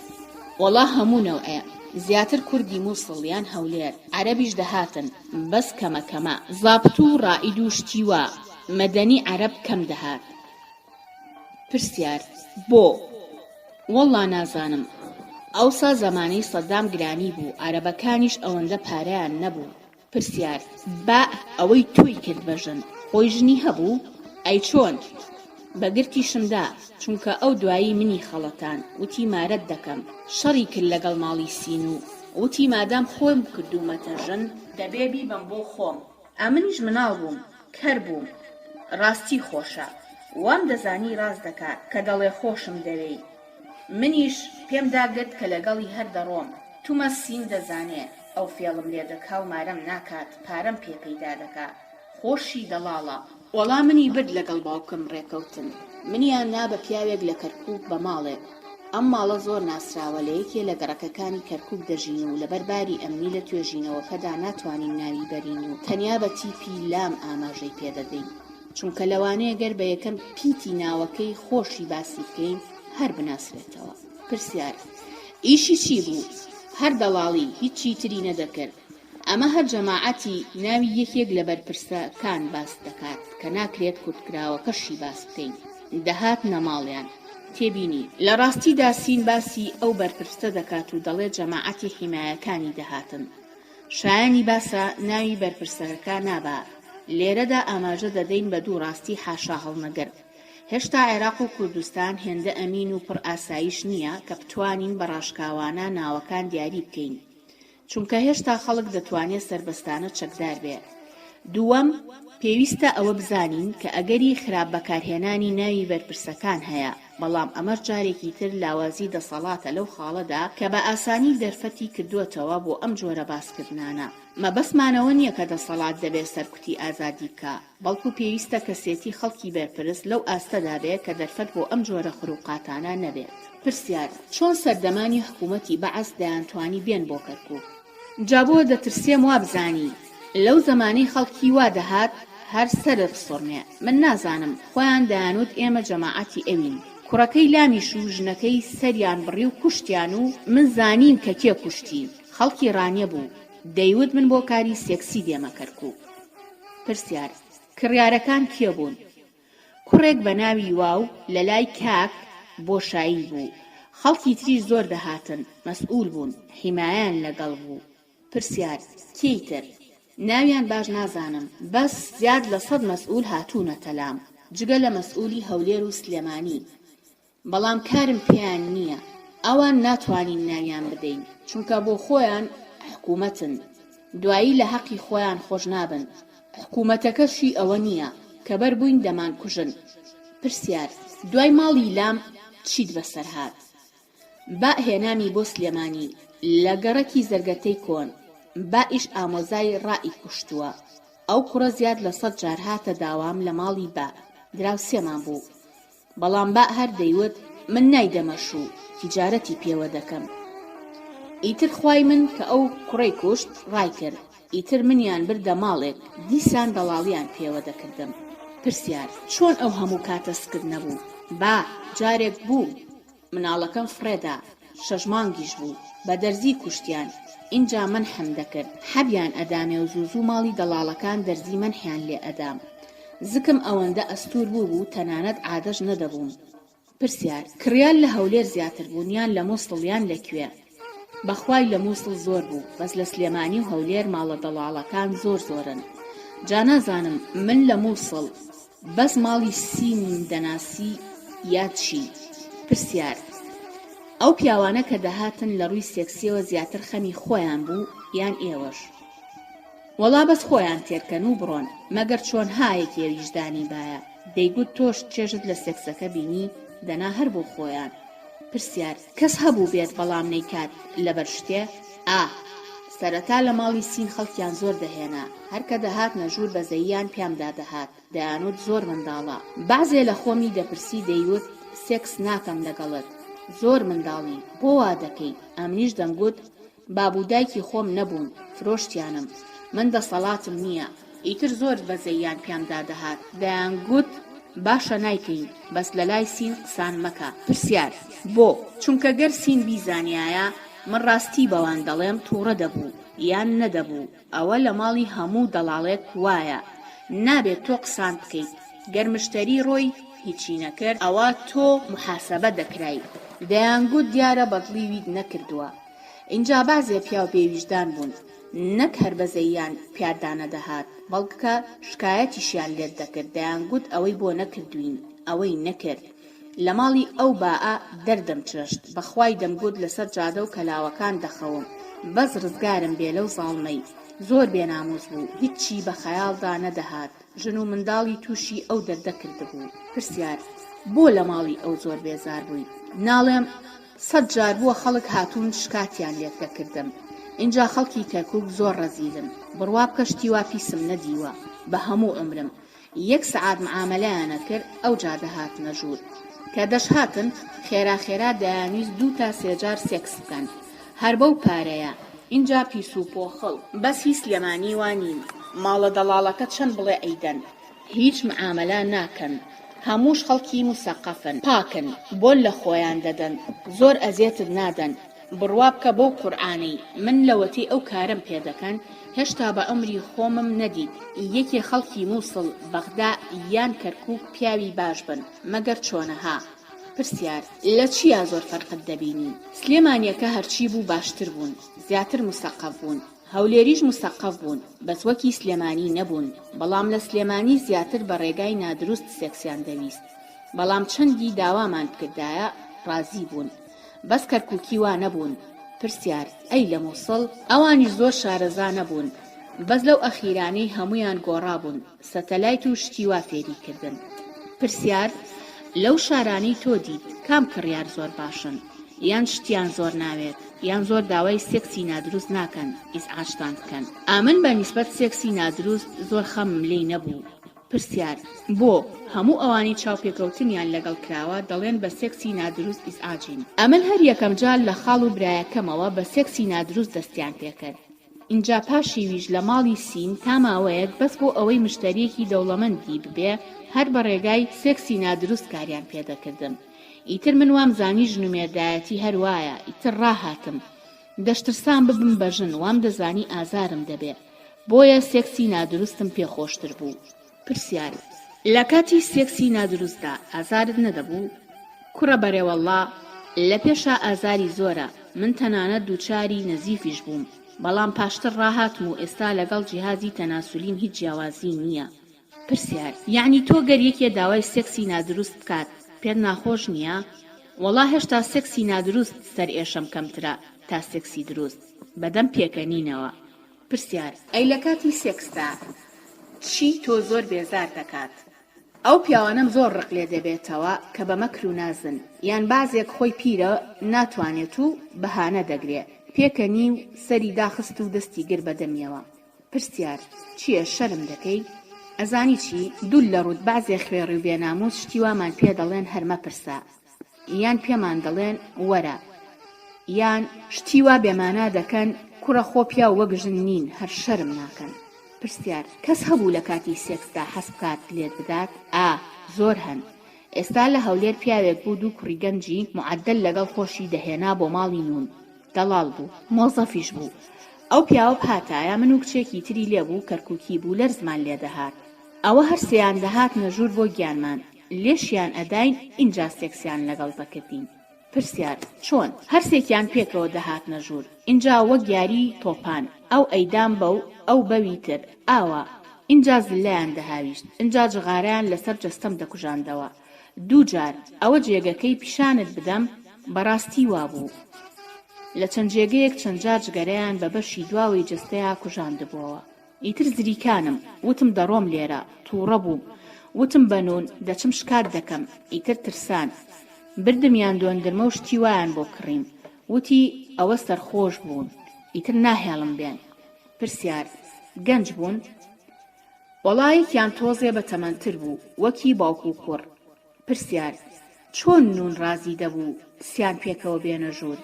وەڵا هەموو نەوعێ، زیاتر کوردی موسڵ یان هەولێر، عەرەبیش دەهاتن بەس کەمە کەمە، زابت و ڕائید و شتی وا، مەدەنی عەرەب کەم دەهات. پرسیار، بۆ؟ وەڵڵا نازانم، ئەوسا زەمانەی سەدام گرانی بوو، عەرەبەکانیش ئەوەندە پارەیان نەبوو. پرسیار، با ئەوەی تۆی کرد بە ژن، خۆی ژنی هەبوو؟ ئەی چۆن؟ بە گرتیشم دا، چونکە ئەو دوایی منی خەڵەتان، وتی مارەت دەکەم، شەڕی کرد لەگەڵ ماڵی سین و وتی مادام خۆم کردوومەتە ژن، دەبێ بیبەم بۆ خۆم، ئەمنیش مناڵ بووم، کەر بووم، ڕاستی خۆشە، وام دەزانی ڕاست دەکا کە دەڵێ خۆشم دەوێی، منیش پێم داگرت کە لەگەڵی هەر دەڕۆم، تومە سین دەزانێ ئەو فێڵم لێ دەکا و مارەم ناکات پارەم پێ پەیدا دەکا، خۆشی دەڵاڵە. وەڵا منی برد لەگەڵ باوکم ڕێکەوتن منیان نا بە پیاوێک لە کەرکوک بە ماڵێک، ئەم ماڵە زۆر ناسراوە لە یەکێ لە گەڕەکەکانی کەرکوک دەژین و لەبەر باری ئەمنی لە توێژینەوەکەدا ناتوانین ناوی بەرین و تەنیا بە تیپی لام ئاماژەی پێ دەدەین چونکە لەوانەیە گەر بە یەکەم پیتی ناوەکەی خۆشی باسی بکەین هەر بناسرێتەوە. پرسیار، ئیشی چی بوو؟ هەر دەڵاڵی، هیچی تری نەدەکرد. ئەمە هەر جەماعەتی ناوی یەکێک لە بەرپرسەکان باس دەکات کە ناکرێت کورتکراوەکەشی باس بکەین. دەهاتنە ماڵیان. تێبینی، لە ڕاستیدا سین باسی ئەو بەرپرسە دەکات و دەڵێت جەماعەتی حیمایەکانی دەهاتن. شایانی باسە ناوی بەرپرسەکە نابا. لێرەدا ئاماژە دەدەین بە دوو ڕاستی حاشاهەڵنەگر. هێشتا عێراق و کوردستان هێندە ئەمین و پڕ ئاسایش نییە کە بتوانین بە ڕاشکاوانە ناوەکان دیاری بکەین. چونکە هێشتا خەڵک دەتوانێ سەربەستانە چەکدار بێ. دووەم، پێویستە ئەوە بزانین کە ئەگەری خراپ بەکارهێنانی ناوی بەرپرسەکان هەیە، بەڵام ئەمەش جارێکی تر لاوازی دەسەڵاتە لەو خاڵەدا کە بە ئاسانی دەرفەتی کردووەتەوە بۆ ئەم جۆرە باسکردنانە. مەبەستمان ئەوە نییە کە دەسەڵات دەبێ سەرکوتی ئازادی بکا، بەڵکو پێویستە کەسێتی خەڵکی بەرپرس لەو ئاستەدا بێ کە دەرفەت بۆ ئەم جۆرە خروقاتانە نەبێت. پرسیار، چۆن سەردەمانی حکوومەتی بەعس دەیانتوانی بێن بۆ کەرکووک؟ جا بۆ دەترسێم وابزانی لەو زەمانەی خەڵکی وا دەهات هەر سەرت بسوڕمێ من نازانم خۆیان دەیانوت ئێمە جەماعەتی ئەوین کوڕەکەی لامیش و ژنەکەی سەریان بڕی و کوشتیان و من زانیم کە کێ کوشتی خەڵکی ڕانیە بوو دەیوت من بۆ کاری سێکسی دێمە کەرکوک. پرسیار، کڕیارەکان کێ بوون؟ کوڕێک بە ناوی واو لە لای کاک بۆشایی بوو، خەڵکی تریش زۆر دەهاتن، مەسئول بوون، حیمایەیان لەگەڵ بوو. پرسیار، کێی تر؟ ناویان باش نازانم، بەس زیاد لە سەد مەسئول هاتوونەتە لام، جگە لە مەسئولی هەولێر و سلێمانی. بەڵام کارم پێیان نییە، ئەوان ناتوانین ناویان بدەین، چونکە بۆ خۆیان حکوومەتن، دوایی لە هەقی خۆیان خۆش نابن، حکوومەتەکەشی ئەوە نییە، کە بەر بووین دەمانکوژن. پرسیار، دوای ماڵی لام چیت بەسەر هات؟ با هێنامی بۆ سلێمانی، لە گەڕەکی زەرگەتەی کۆن، بائیش ئامۆزای ڕائی کوشتووە، ئەو کوڕە زیاد لە سەت جار هاتە داوام لە ماڵی با، دراوسێمان بوو، بەڵام با هەر دەیوت من نایدەمە شوو، تیجارەتی پێوە دەکەم. ئیتر خوای من کە ئەو کوڕەی کوشت ڕایکرد، ئیتر منیان بردە ماڵێک، دیسان دەڵاڵیان پێوە دەکردم. پرسیار، چۆن ئەو هەموو کاتە سکت نەبوو؟ با، جارێک بووم. مناڵەکەم فڕێدا، شەش مانگیش بوو، بە دەرزی کوشتیان، ئینجا مەنحم دەکرد، حەبیان ئەدامێ و زوو زوو ماڵی دەڵاڵەکان دەرزی مەنحیان لێ ئەدام. زکم ئەوەندە ئەستوور بووبوو تەنانەت عادەش نەدەبووم. پرسیار، کڕیار لە هەولێر زیاتر بوون یان لە موسڵ یان لە کوێ؟ بەخوای لە موسڵ زۆر بوو بەس لە سلێمانی و هەولێر ماڵە دەڵاڵەکان زۆر زۆرن جا نازانم من لە موسڵ بەس ماڵی سیمم دەناسی یا چی؟ پرسیار، ئەو پیاوانە کە دەهاتن لە ڕووی سێکسیەوە زیاتر خەمی خۆیان بوو یان ئێوەش؟ وەڵا بەس خۆیان تێرکەن و بڕۆن مەگەر چۆنها یەکێ ویژدانی بایە دەیگوت تۆش چێژت لە سێکسەکە بینی دەنا هەر بۆ خۆیان. پرسیار، کەس هەبوو بێت بەڵام نەیکات لەبەر شتێ؟ ئا. سەرەتا لە ماڵی سین خەڵکیان زۆر دەهێنا، هەر کە دەهاتنە ژوور بەزەییان پیامدا دەهات، دەیانوت زۆر منداڵە. بەعزێ لە خۆمی دەپرسی دەیوت سێکس ناکەم لەگەڵت، زۆر منداڵی، بۆ وا دەکەی؟ ئەمنیش دەمگوت باب و دایکی خۆم نەبوون فرۆشتیانم من دەسەڵاتم نییە ئیتر زۆر بەزەییان پیامدا دەهات دەیانگوت باشە نایکەین بەس لەلای سین قسان مەکە. پرسیار، بۆ؟ چونکە گەر سین بیزانیایە من ڕاستی بەوان دەڵێم توڕە دەبوو یان نەدەبوو ئەوە لە ماڵی هەموو دەڵاڵێک وایە نابێت تۆ قسان بکەیت گەر مشتەری ڕۆی هیچی نەکرد ئەوە تۆ موحاسەبە دەکرای دەیانگوت دیارە بەدڵی ویت نەکردووە ئینجا بەعزێ پیاو بێ ویژدان بوون نەک هەر بەزەییان پیاتدا نەدەهات بەڵکە شکایەتیشیان لێت دەکرد دەیانگوت ئەوەی بۆ نەکردوین ئەوەی نەکرد لە ماڵی ئەو بائە دەردم چەشت بەخوای دەمگوت لەسەر جادە و کەلاوەکان دەخەوم بەس ڕزگارم بێ لەو زاڵمەی زۆر بێناموس بوو هیچی بە خەیاڵدا نەدەهات ژن و منداڵی تووشی ئەو دەردە کردبوو پرسیار بۆ لە ماڵی ئەو زۆر بێزار بووی ناڵێم سەت جار بووە خەڵک هاتوون شکاتیان لێت دەکردم ئینجا خەڵکی کەرکوک زۆر ڕەزیلن بڕوا بکە شتی وا پیسم نەدیوە بە هەموو عومرم یەک سەعات معامەلەیان ئەکرد ئەوجا دەهاتنە ژوور کە دەشهاتن خێرا خێرا دەیانویست دوو تا سێ جار سێکس بکەن هەر بەو پارەیە ئینجا پیس و پۆخڵ بەس هی سلێمانی وا نین ماڵە دەڵاڵەکە چەند بڵێ ئەیدەن هیچ معامەلە ناکەن هەمووش خەڵکی موسەقەفن پاکن بۆن لە خۆیان دەدەن زۆر ئەزێتت نادەن بڕوا بکە بەو قورعانەی من لەوەتەی ئەو کارەم پێ دەکەن هێشتا بە عومری خۆمم نەدیت یەکێ خەڵکی موسڵ بەغدا یان کەرکوک پیاوی باش بن مەگەر چۆنەها پرسیار، لە چیا زۆر فەرقت دەبینی؟ سلێمانیەکە هەرچی بوو باشتر بوون زیاتر موسەقەف بوون هەولێریش موسەقەف بوون بەس وەکی سلێمانی نەبوون بەڵام لە سلێمانی زیاتر بە ڕێگای نادروست سێکسیان دەویست بەڵام چەندی داوامان بکردایە ڕازی بوون بەس کەرکوکی وا نەبوون. پرسیار، ئەی لە موسڵ؟ ئەوانیش زۆر شارەزا نەبوون، بەس لەو ئەخیرانەی هەموویان گۆڕابوون، سەتەلایت و شتی وا فێری کردن. پرسیار، لەو شارانەی تۆ دیت کام کڕیار زۆر باشن؟ یان شتیان زۆر ناوێت یان زۆر داوای سێکسی نادروست ناکەن ئیزعاجتان بکەن؟ ئەمن بە نیسبەت سێکسی نادروست زۆر خەمم لێی نەبوو. پرسیار، بۆ؟ هەموو ئەوانەی چاوپێکەوتنیان لەگەڵ کراوە دەڵێن بە سێکسی نادروست ئیزعاجین. ئەمن هەر یەکەم جار لە خاڵ و برایەکەمەوە بە سێکسی نادروست دەستیان پێکرد. ئینجا پاشیویش لە ماڵی سین تا ماوەیەک بەس بۆ ئەوەی مشتەریەکی دەوڵەمەندی ببێ هەر بە ڕێگای سێکسی نادروست کاریان پێدەکردم. ئیتر من وام زانی ژن و مێردایەتی هەر وایە ئیتر ڕاهاتم. دەشترسام ببم بە ژن وام دەزانی ئازارم دەبێ بۆیە سێکسی نادروستم پێ خۆشتر بوو. پرسیار، لە کاتی سێکسی نادروستدا ئازارت نەدەبوو؟ کوڕە بەرێوەڵڵا لە پێشا ئازاری زۆرە من تەنانەت دووچاری نەزیفیش بووم بەڵام پاشتر ڕاهاتم و ئێستا لەگەڵ جیهازی تەناسولیم هیچ جیاوازی نییە. پرسیار، یەعنی تۆ گەر یەکێ داوای سێکسی نادروست بکات پێت ناخۆش نییە؟ وەڵا هێشتا سێکسی نادروست سەر ئێشەم کەمترە تا سێکسی دروست، بەدەم پێکەنینەوە. پرسیار، ئەی لەکاتی سێکسدا چی تۆ زۆر بێزار دەکات؟ ئەو پیاوانەم زۆر ڕق لێ دەبێتەوە کە بە مەکر و نازن، یان بەعزێک خۆی پیرە ناتوانێت و بەهانە دەگرێ، پێکەنی و سەری داخست و دەستی گر بە دەمیەوە. پرسیار، چیە شەرم دەکەی؟ ئەزانی چی؟ دوول لە ڕووت بەعزێ خوێڕی و بێناموس شتی وامان پێ دەڵێن هەر مەپرسە یان پێمان دەڵێن وەرە یان شتی وا بێمانا دەکەن کوڕە خۆ پیاو وەک ژن نین هەر شەرم ناکەن. پرسیار، کەس هەبوو لە کاتی سێکسدا حەز بکات لێت بدات؟ ئا زۆر هەن ئێستا لە هەولێر پیاوێک بوو دوو کوڕی گەنجی معەدەل لەگەڵ خۆشی دەهێنا بۆ ماڵی نوون دەڵاڵ بوو مۆزەفیش بوو ئەو پیاوە بهاتایە من و کچێکی تری لێ بوو کەرکوکی بوو لەرزمان لێ دەهات ئەوە هەر سێیان دەهاتنە ژوور بۆ گیانمان لێشیان ئەداین ئینجا سێکسیان لەگەڵ دەکردین پرسیار، چۆن؟ هەرسێکیان پێکەوە دەهاتنە ژوور ئینجا وەک یاری تۆپان ئەو ئەیدام بەو ئەو بەوی تر ئاوا ئینجا زللەیان دەهاویشت ئینجا جغارەیان لەسەر جەستەم دەکوژاندەوە دوو جار، ئەوە جێگەکەی پیشانت بدەم، بەڕاستی وابوو. لە چەند جێگەیەک چەند جار جگەرەیان بە بەشی دواوەی جەستەیا کوژاندبۆوە. ئیتر زریکانم، وتم دەڕۆم لێرە، تووڕە بووم. وتم بە نوون، دەچم شکات دەکەم. ئیتر ترسان. بردمیان دۆندرمە و شتی وایان بۆ کڕیم. وتی، ئەوە سەرخۆش بوون. ئیتر ناهێڵم بێن. پرسیار، گەنج بوون؟ وەڵا یەکیان تۆزێ بە تەمەنتر بوو وەکی باوک و کوڕ. پرسیار، چۆن نوون ڕازی دەبوو سیان پێکەوە بێنە ژوور؟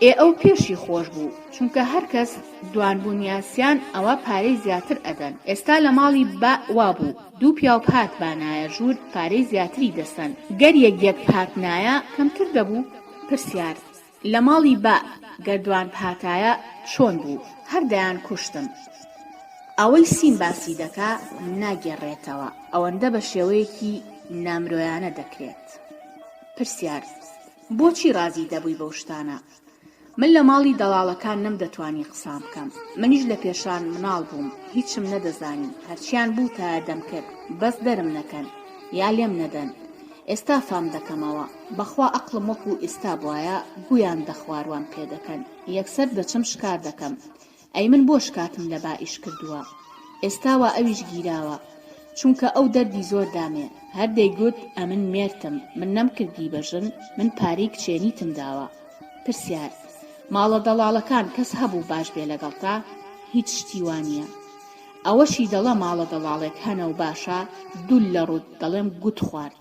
ئێ ئەو پێشی خۆش بوو چونکە هەر کەس دوان بوون یا سیان ئەوە پارەی زیاتر ئەدەن ئێستا لە ماڵی با وابوو دوو پیاو بهاتبانایە ژوور پارەی زیاتری دەسەن گەر یەک یەک بهاتنایە کەمتر دەبوو. پرسیار، لە ماڵی با گەر دوان بهاتایە چۆن بوو هەر دەیان کوشتم. ئەوەی سین باسی دەکا ناگێڕێتەوە ئەوەندە بە شێوەیەکی نامرۆیانە دەکرێت. پرسیار، بۆچی ڕازی دەبووی بەو شتانە؟ من لە ماڵی دەڵاڵەکان نەمدەتوانی قسان بکەم منیش لە پێشان مناڵ بووم هیچم نەدەزانی هەرچیان بووتایە دەمکرد بەس دەرم نەکەن یا لێم نەدەن ئێستا فام دەکەمەوە بەخوا ئەقڵم وەکو ئیستا بوایە گویان دەخوار وام پێدەکەن یەکسەر دەچم شکار دەکەم ئەی من بۆ شکاتم لە بائیش کردووە ئێستا وا ئەویش گیراوە چونکە ئەو دەردی زۆر دامێ هەر دەیگوت ئەمن مێرتم من نەمکردی بە ژن من پارەی کچێنیتم داوە پرسیار، ماڵە دەڵاڵەکان کەس هەبوو باش بێ لەگەڵتا؟ هیچ شتی وانیە ئەوەشی دەڵە ماڵە دەڵاڵێک هەنە و باشە دول لە ڕوت دەڵێم گوت خوارد.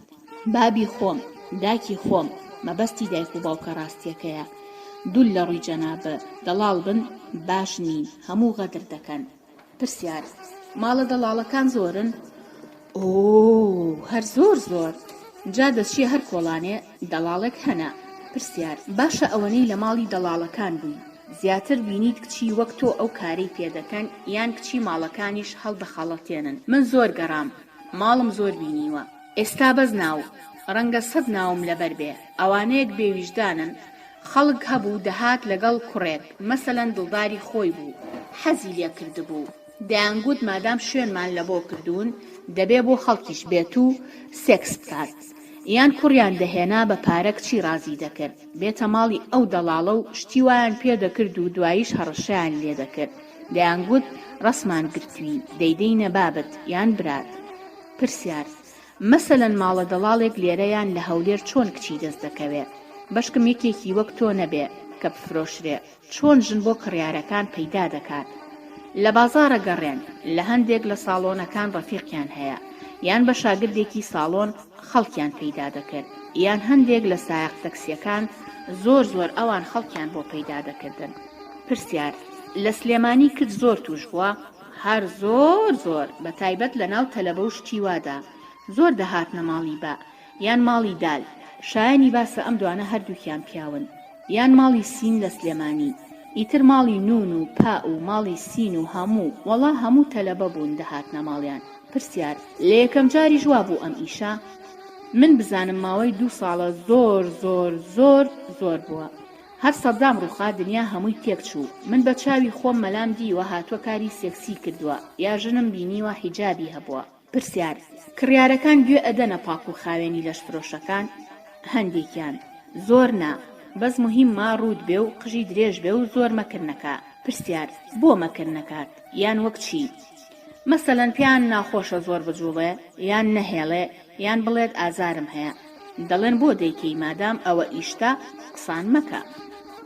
بابی خۆم، داکی خۆم، مەبەستی دایک و باوکە ڕاستیەکەیە. دول لە ڕوی جەناب، دەڵاڵ بن باش نین، هەموو غەدر دەکەن. پرسیار، ماڵە دەڵاڵەکان زۆرن؟ ئۆو هەر زۆر زۆر. جا دەچیە هەر کۆڵانێ دەڵاڵێک هەنە. پرسیار، باشە ئەوەنەی لە ماڵی دەڵاڵەکان بووی زیاتر بینیت کچی وەک تۆ ئەو کارەی پێ دەکەن یان کچی ماڵەکانیش هەڵدەخەڵەتێنن؟ من زۆر گەڕام ماڵم زۆر بینیوە ئێستا بەس ناو ڕەنگە سەد ناوم لەبەر بێ ئەوانەیەک بێ ویژدانن خەڵک هەبوو دەهات لەگەڵ کوڕێک مەسەلەن دڵداری خۆی بوو حەزی لێ کردبوو دەیانگوت مادام شوێنمان لەبۆ کردوون دەبێ بۆ خەڵکیش بێت و سێکس بکات. یان کوڕیان دەهێنا بە پارە کچی ڕازی دەکرد بێتە ماڵی ئەو دەڵاڵە و شتی وایان پێ دەکرد و دواییش هەڕەشەیان لێ دەکرد دەیانگوت ڕەسمان گرتووی دەیدەینە بابت یان برات. پرسیار، مەسەلەن ماڵە دەڵاڵێک لێرە یان لە هەولێر چۆن کچی دەست دەکەوێ؟ بەشکم یەکێکی وەک تۆ نەبێ کە بفرۆشرێ. چۆن ژن بۆ کڕیارەکان پەیدا دەکات؟ لە بازاڕە گەڕێن، لە هەندێک لە ساڵۆنەکان ڕەفیقیان هەیە، یان بە شاگردێکی ساڵۆن خەڵکیان پەیدا دەکرد، یان هەندێک لە سایەق تەکسیەکان زۆر زۆر ئەوان خەڵکیان بۆ پەیدا دەکردن. پرسیار، لە سلێمانی کچ زۆر توش بووە؟ هەر زۆر زۆر، بە تایبەت لە ناو تەلەبە و شتی وادا، زۆر دەهاتنە ماڵی بە، یان ماڵی دال، شایەنی باسە ئەم دوانە هەردووکیان پیاون، یان ماڵی سین لە سلێمانی، ئیتر ماڵی نون و پا و ماڵی سین و هەموو، وەڵا هەموو تەلەبە بوون دەهاتنە ماڵیان. پرسیار، لە یەکەم جاریش وابوو ئەم ئیشە؟ من بزانم ماوەی دوو ساڵە زۆر زۆر زۆر زۆر بووە. هەر سەدام ڕوخا دنیا هەمووی تێک چوو، من بە چاوی خۆم مەلام دیوە هاتووە کاری سێکسی کردووە، یا ژنم بینیوە حیجابی هەبووە. پرسیار، کڕیارەکان گوێ ئەدەنە پاک و خاوێنی لەشفرۆشەکان؟ هەندێکیان. زۆر نا. بەس موهیممە ڕووت بێ و قژی درێژ بێ و زۆر مەکر نەکا. پرسیار، بۆ مەکر نەکات؟ یان وەک چی؟ مەسەلەن پێیان ناخۆشە زۆر بجوڵێ یان نەهێڵێ یان بڵێت ئازارم هەیە. دەڵێن بۆ دەیکەی مادام ئەوە ئیشتە قسان مەکە.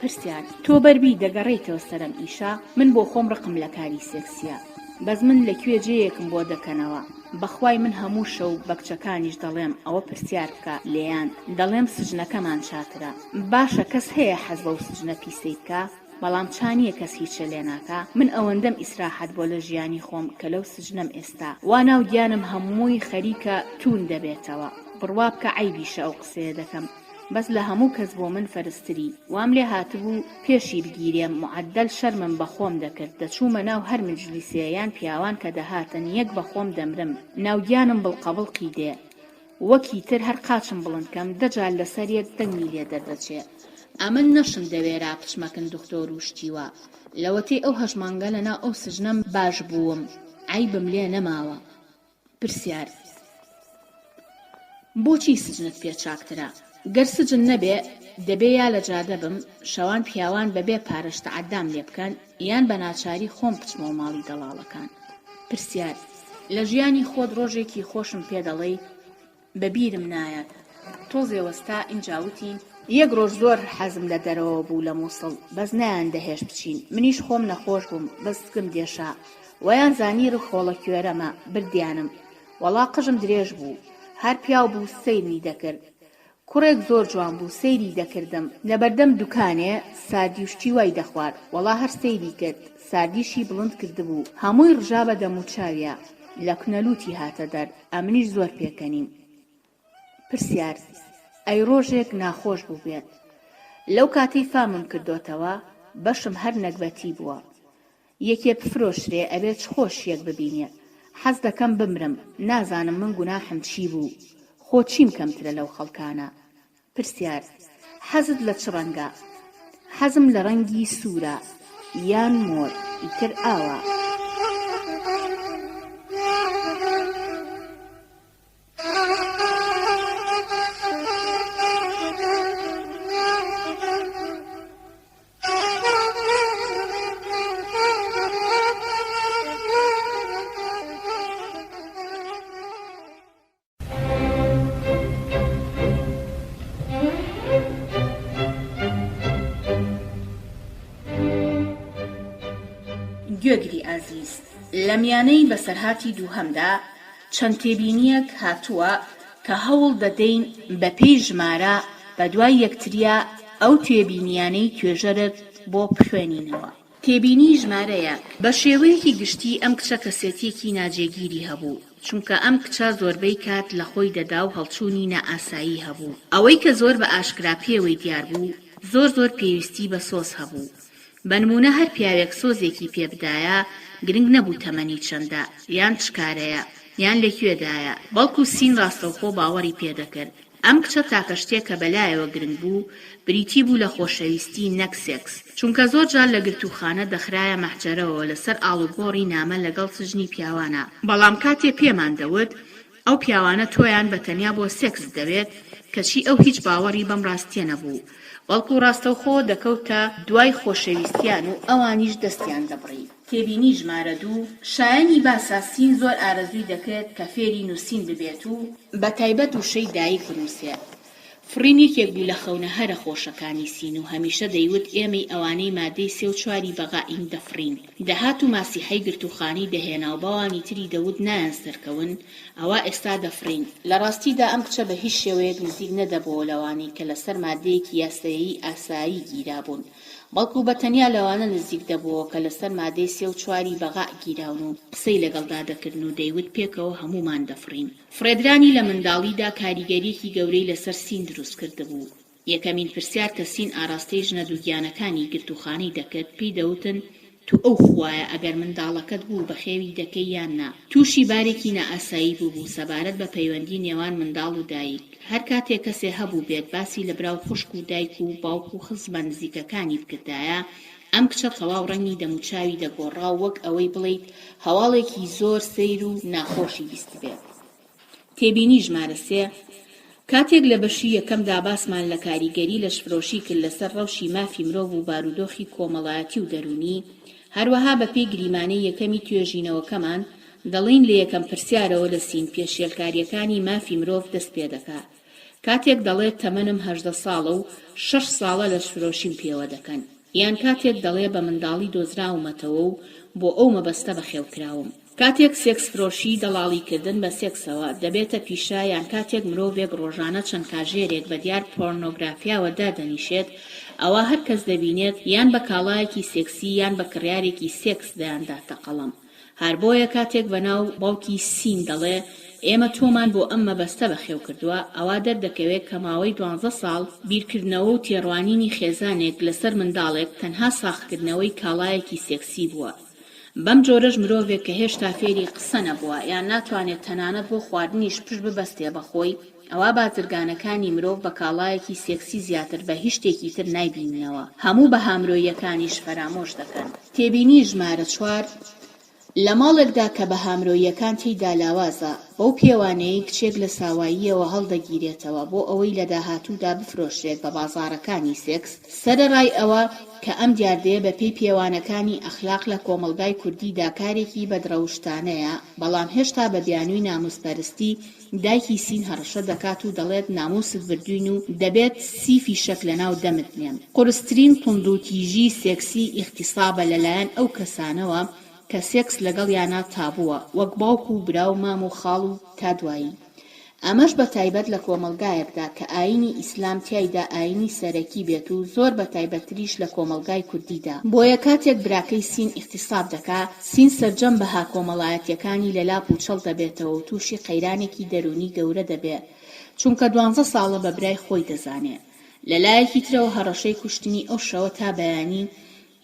پرسیار، تۆ بەربی دەگەڕێیتەوە سەر ئەم ئیشە؟ من بۆ خۆم ڕقم لە کاری سێکسیە بەس من لە کوێ جێیەکم بۆ دەکەنەوە بەخوای من هەموو شەو بە کچەکانیش دەڵێم ئەوە پرسیار بکە لێیان دەڵێم سجنەکەمان چاترە باشە کەس هەیە حەز بەو سجنە پیسەی بکا بەڵام چا نیە کەس هیچە لێ ناکا من ئەوەندەم ئیسراحەت بۆ لە ژیانی خۆم کە لەو سجنەم ئێستا وا ناو گیانم هەمووی خەریکە توون دەبێتەوە بڕوا بکە عەیبیشە ئەو قسەیە دەکەم بەس لە هەموو کەس بۆ من فەرزتری وام لێ هاتبوو پێشی بگیرێم معەدەل شەرمم بە خۆم دەکرد دەچوومە ناو هەر مجلیسێ یان پیاوان کە دەهاتن یەک بە خۆم دەمرم ناو گیانم بڵقەبڵقی دێ وەکی تر هەر قاچم بڵند کەم دە جار لەسەر یەک دەنگی لێ دەردەچێ ئەمن نەشم دەوێرا بچمە کن دختۆر و شتی وا لەوەتەی ئەو هەشت مانگە لەناو ئەو سجنەم باش بووم عەیبم لێ نەماوە. پرسیار، بۆچی سجنت پێ چاکترە؟ گەر سجن نەبێ دەبێ یا لە جادە بم شەوان پیاوان بە بێ پارەش تەعەدام لێ بکەن یان بە ناچاری خۆم بچمەوە ماڵی دەڵاڵەکان. پرسیار، لە ژیانی خۆت ڕۆژێکی خۆشم پێ دەڵێی؟ بە بیرم نایەت. تۆزێ وەستا ئینجا وتی. یەک ڕۆژ زۆر حەزم لە دەرەوە بوو لە موسڵ بەس نەیان دەهێشت بچین منیش خۆم نەخۆش بووم بەس سکم دێشا وایان زانی ڕخۆڵە کوێرەمە بردیانم وەڵا قژم درێژ بوو هەر پیاو بوو سەیرمی دەکرد کوڕێک زۆر جوان بوو سەیری دەکردم لەبەردەم دوکانێ ساردی و شتی وای دەخوارد وەڵا هەر سەیری کرد ساردیشی بڵند کردبوو هەمووی ڕژا بە دەموچاویا لە کنە لوتی هاتە دەر ئەمنیش زۆر پێکەنیم. پرسیار، ئەی ڕۆژێک ناخۆش بووبێت؟ لەو کاتەی فامم کردۆتەوە بەشم هەر نەگبەتی بووە. یەکێ بفرۆشرێ ئەبێ چ خۆشیەک ببینێ. حەز دەکەم بمرم، نازانم من گوناحم چی بوو، خۆ چیم کەمترە لەو خەڵکانە. پرسیار، حەزت لە چ ڕەنگە؟ حەزم لە ڕەنگی سوورە یان مۆر، ئیتر ئاوا. گوێگری ئازیز، لە میانەی بەسەرهاتی دووهەمدا چەند تێبینییەک هاتووە کە هەوڵ دەدەین بە پێی ژمارە بە دوای یەکتریا ئەو تێبینییانەی توێژەرت بۆ بخوێنینەوە. تێبینی ژمارە یەک، بە شێوەیەکی گشتی ئەم کچە کەسێتییەکی ناجێگیری هەبوو، چونکە ئەم کچە زۆربەی کات لە خۆی دەدا و هەڵچوونی نائاسایی هەبوو، ئەوەی کە زۆر بە ئاشکرا پێوەی دیار بوو، زۆر زۆر پێویستی بە سۆز هەبوو. بە نموونە هەر پیاوێک سۆزێکی پێ بدایە، گرنگ نەبوو تەمەنی چەندە، یان چ کارەیە، یان لە کوێدایە، بەڵکو سین ڕاستەوخۆ باوەڕی پێ دەکرد. ئەم کچە تاکە شتێک کە بەلایەوە گرنگ بوو بریتی بوو لە خۆشەویستی نەک سێکس، چونکە زۆر جار لە گرتووخانە دەخرایە مەحجەرەوە لەسەر ئاڵوگۆڕی نامە لەگەڵ سجنی پیاوانا، بەڵام کاتێ پێمان دەوت. ئەو پیاوانە تۆیان بە تەنیا بۆ سێکس دەوێت، کەچی ئەو هیچ باوەڕی بەم ڕاستیە نەبوو، بەڵکو ڕاستەوخۆ دەکەوتە دوای خۆشەویستیان و ئەوانیش دەستیان دەبڕی. تێبینی ژمارە دوو، شایەنی باسە سین زۆر ئارەزووی دەکرد کە فێری نووسین ببێت و، بە تایبەت وشەی دایک بنووسێ، فڕین یەکێک بوو لە خەونە هەرە خۆشەکانی سین و هەمیشە دەیوت ئێمەی ئەوانەی مادەی سێ و چواری بەغائین دەفڕین. دەهات و ماسیحەی گرتووخانەی دەهێنا و بەوانی تری دەوت نایەن سەرکەون، ئەوا ئێستا دەفڕین. لە ڕاستیدا ئەم کچە بە هیچ شێوەیەک نزیک نەدەبۆوە لەوانەی کە لەسەر مادەیەکی یاسەیی ئاسایی گیرابوون، بەڵکو بە تەنیا لەوانە نزیک دەبۆوە کە لەسەر مادەی سێ و چواری بەغاء گیراون و قسەی لەگەڵدا دەکردن و دەیوت پێکەوە هەموومان دەفڕین. فڕێدرانی لە منداڵیدا کاریگەرییەکی گەورەی لەسەر سین دروست کردبوو. یەکەمین پرسیار کە سین ئاراستەی ژنە دووگیانەکانی گرتووخانەی دەکرد، پێی دەوتن، تو ئەو خوایە ئەگەر منداڵەکەت بوو بەخێوی دەکەی یان نا؟ تووشی بارێکی نائاسایی بووبوو سەبارەت بە پەیوەندی نێوان منداڵ و دایک. هەر کاتێ کەسێ هەبووبێت باسی لە برا و خوشک و دایک و باوک و خزمە نزیکەکانی بکردایە، ئەم کچە تەواو ڕەنگی دەموچاوی دەگۆڕا و وەک ئەوەی بڵێیت هەواڵێکی زۆر سەیر و ناخۆشی بیستبێت. تێبینی ژمارە سێ، کاتێک لە بەشی یەکەمدا باسمان لە کاریگەری لەشفرۆشی کرد لەسەر ڕەوشی مافی مرۆڤ و بارودۆخی کۆمەڵایەتی و دەروونی، هەروەها بەپێی گریمانەی یەکەمی توێژینەوەکەمان دەڵێین لە یەکەم پرسیارەوە لە سین پێشێلکارییەکانی مافی مرۆڤ دەست پێدەکا کاتێک دەڵێت تەمەنم 18 ساڵە و شەش ساڵە لەشفرۆشیم پێوە دەکەن. یان کاتێک دەڵێ بە منداڵی دۆزراومەتەوە و بۆ ئەو مەبەستە بەخێوکراوم. کاتێک سێکسفرۆشی، دەڵاڵیکردن بە سێکسەوە، دەبێتە پیشە یان کاتێک مرۆڤێک ڕۆژانە چەند کاژێرێک بە دیار پۆرنۆگرافیاوە دادەنیشێت، ئەوا هەر کەس دەبینێت یان بە کاڵایەکی سێکسی یان بە کڕیارێکی سێکس دەیانداتە قەڵەم. هەر بۆیە کاتێک بەناو باوکی سین دەڵێ ئێمە تۆمان بۆ ئەم مەبەستە بەخێو کردووە، ئەوا دەردەکەوێ کە ماوەی دوانزە ساڵ بیرکردنەوە و تێڕوانینی خێزانێک لەسەر منداڵێک تەنها ساغکردنەوەی کاڵایەکی سێکسی بووە. بەم جۆرەش مرۆڤێک کە هێشتا فێری قسە نەبووە یان ناتوانێت تەنانەت بۆ خواردنیش پشت ببەستێ بە خۆی، ئەوا بازرگانەکانی مرۆڤ بە کاڵایەکی سێکسی زیاتر بە هیچ شتێکی تر نایبیننەوە، هەموو بەها مرۆییەکانیش فەرامۆش دەکەن. تێبینی ژمارە چوار، لە ماڵێکدا کە بەها مرۆییەکان تێیدا لاوازە، بەو پێوانەیەی کچێک لە ساواییەوە هەڵدەگیرێتەوە بۆ ئەوەی لە داهاتوودا بفرۆشرێت بە بازاڕەکانی سێکس، سەرەڕای ئەوە کە ئەم دیاردەیە بە پێی پێوانەکانی ئەخلاق لە کۆمەڵگای کوردیدا کارێکی بەدڕەوشتانەیە، بەڵام هێشتا بە بیانووی ناموسپەرستی دایکی سین هەڕەشە دەکات و دەڵێت ناموست بردووین و دەبێت سی فیشەک لەناو دەمت بنێم. قورسترین توندوتیژی سێکسی ئیغتیسابە لەلایەن ئەو کەسانەوە کە سێکس لەگەڵیانا تابووە وەک باوک و برا و مام و خاڵ و تا دوایی. ئەمەش بە تایبەت لە کۆمەڵگایەکدا کە ئایینی ئیسلام تیایدا ئایینی سەرەکی بێت و زۆر بە تایبەتتریش لە کۆمەڵگای کوردیدا. بۆیە کاتێک براکەی سین ئیغتیساب دەکا، سین سەرجەم بەها کۆمەڵایەتیەکانی لەلا پوچەڵ دەبێتەوە و توشی قەیرانێکی دەرونی گەورە دەبێ چونکە دوانزە ساڵە بە برای خۆی دەزانێ. لە لایەکی ترەوە هەڕەشەی کوشتنی ئەو شەوە تا بەیانی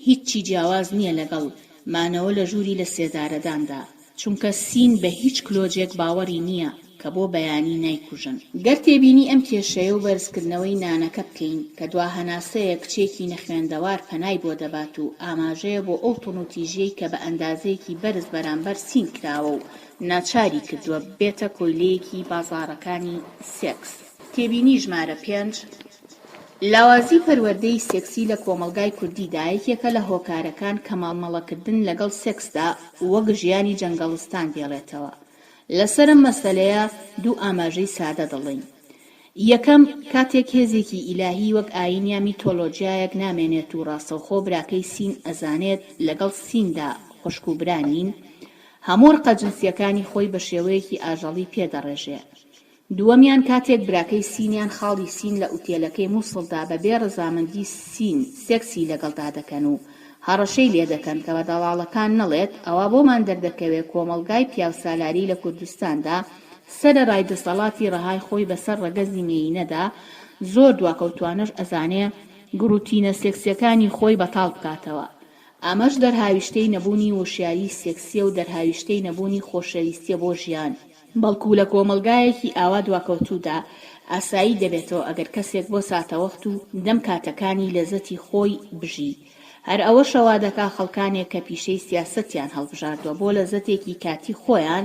هیچی جیاواز نیە لەگەڵ مانەوە لە ژووری لە سێدارەداندا، چونکە سین بە هیچ کلۆجێک باوەڕی نیە کە بۆ بەیانی نایکوژن. گەر تێبینی ئەم کێشەیە و بەرزکردنەوەی نانەکە بکەین کە دوا هەناسەیە کچێکی نەخوێندەوار پەنای بۆ دەبات و ئاماژەیە بۆ ئەو توڕنوتیژیەی کە بە ئەندازەیەکی بەرز بەرامبەر سین کراوە و ناچاری کردوە ببێتە کۆیلەیەکی بازاڕەکانی سێکس. تێبینی ژمارە پێنج، لاوازی پەروەردەی سێکسی لە کۆمەڵگای کوردیدا یەکێکە لە هۆکارەکان کە مامەڵەکردن لەگەڵ سێکسدا وەک ژیانی جەنگەڵستان دێڵێتەوە. لەسەر ئەم مەسەلەیە دوو ئاماژەی سادە دەڵێین. یەکەم، کاتێک هێزێکی ئیلاهی وەک ئایین یا میتۆلۆجیایەک نامێنێت و ڕاستەوخۆ براکەی سین ئەزانێت لەگەڵ سیندا خوشک و برا نین، هەموو ڕقە جنسیەکانی خۆی بە شێوەیەکی ئاژەڵی پێ دەڕێژێ. دووەمیان کاتێک براکەی سین یان خاڵی سین لە ئوتێلەکەی موسڵدا بە بێ ڕەزامەندی سین سێکسی لەگەڵدا دەکەن و هەڕەشەی لێدەکەن کە بە دەڵاڵەکان نەڵێت ئەوا بۆمان دەردەکەوێ کۆمەڵگای پیاوسالاری لە کوردستاندا سەرەڕای دەسەڵاتی ڕەهای خۆی بەسەر ڕەگەزی مێیینەدا زۆر دواکەوتوانەش ئەزانێ گڕوتینە سێکسیەکانی خۆی بەتاڵ بکاتەوە ئەمەش دەرهاویشتەی نەبوونی وشیاری سێکسیە و دەرهاویشتەی نەبوونی خۆشەویستیە بۆ ژیان. بەڵکو لە کۆمەڵگایەکی ئاوا دواکەوتوودا ئاسایی دەبێتەوە ئەگەر کەسێک بۆ ساتەوەخت و دەم کاتەکانی لەزەتی خۆی بژی. هەر ئەوەشە وا دەکا خەڵکانێک کە پیشەی سیاسەتیان هەڵبژاردوە بۆ لەزەتێکی کاتی خۆیان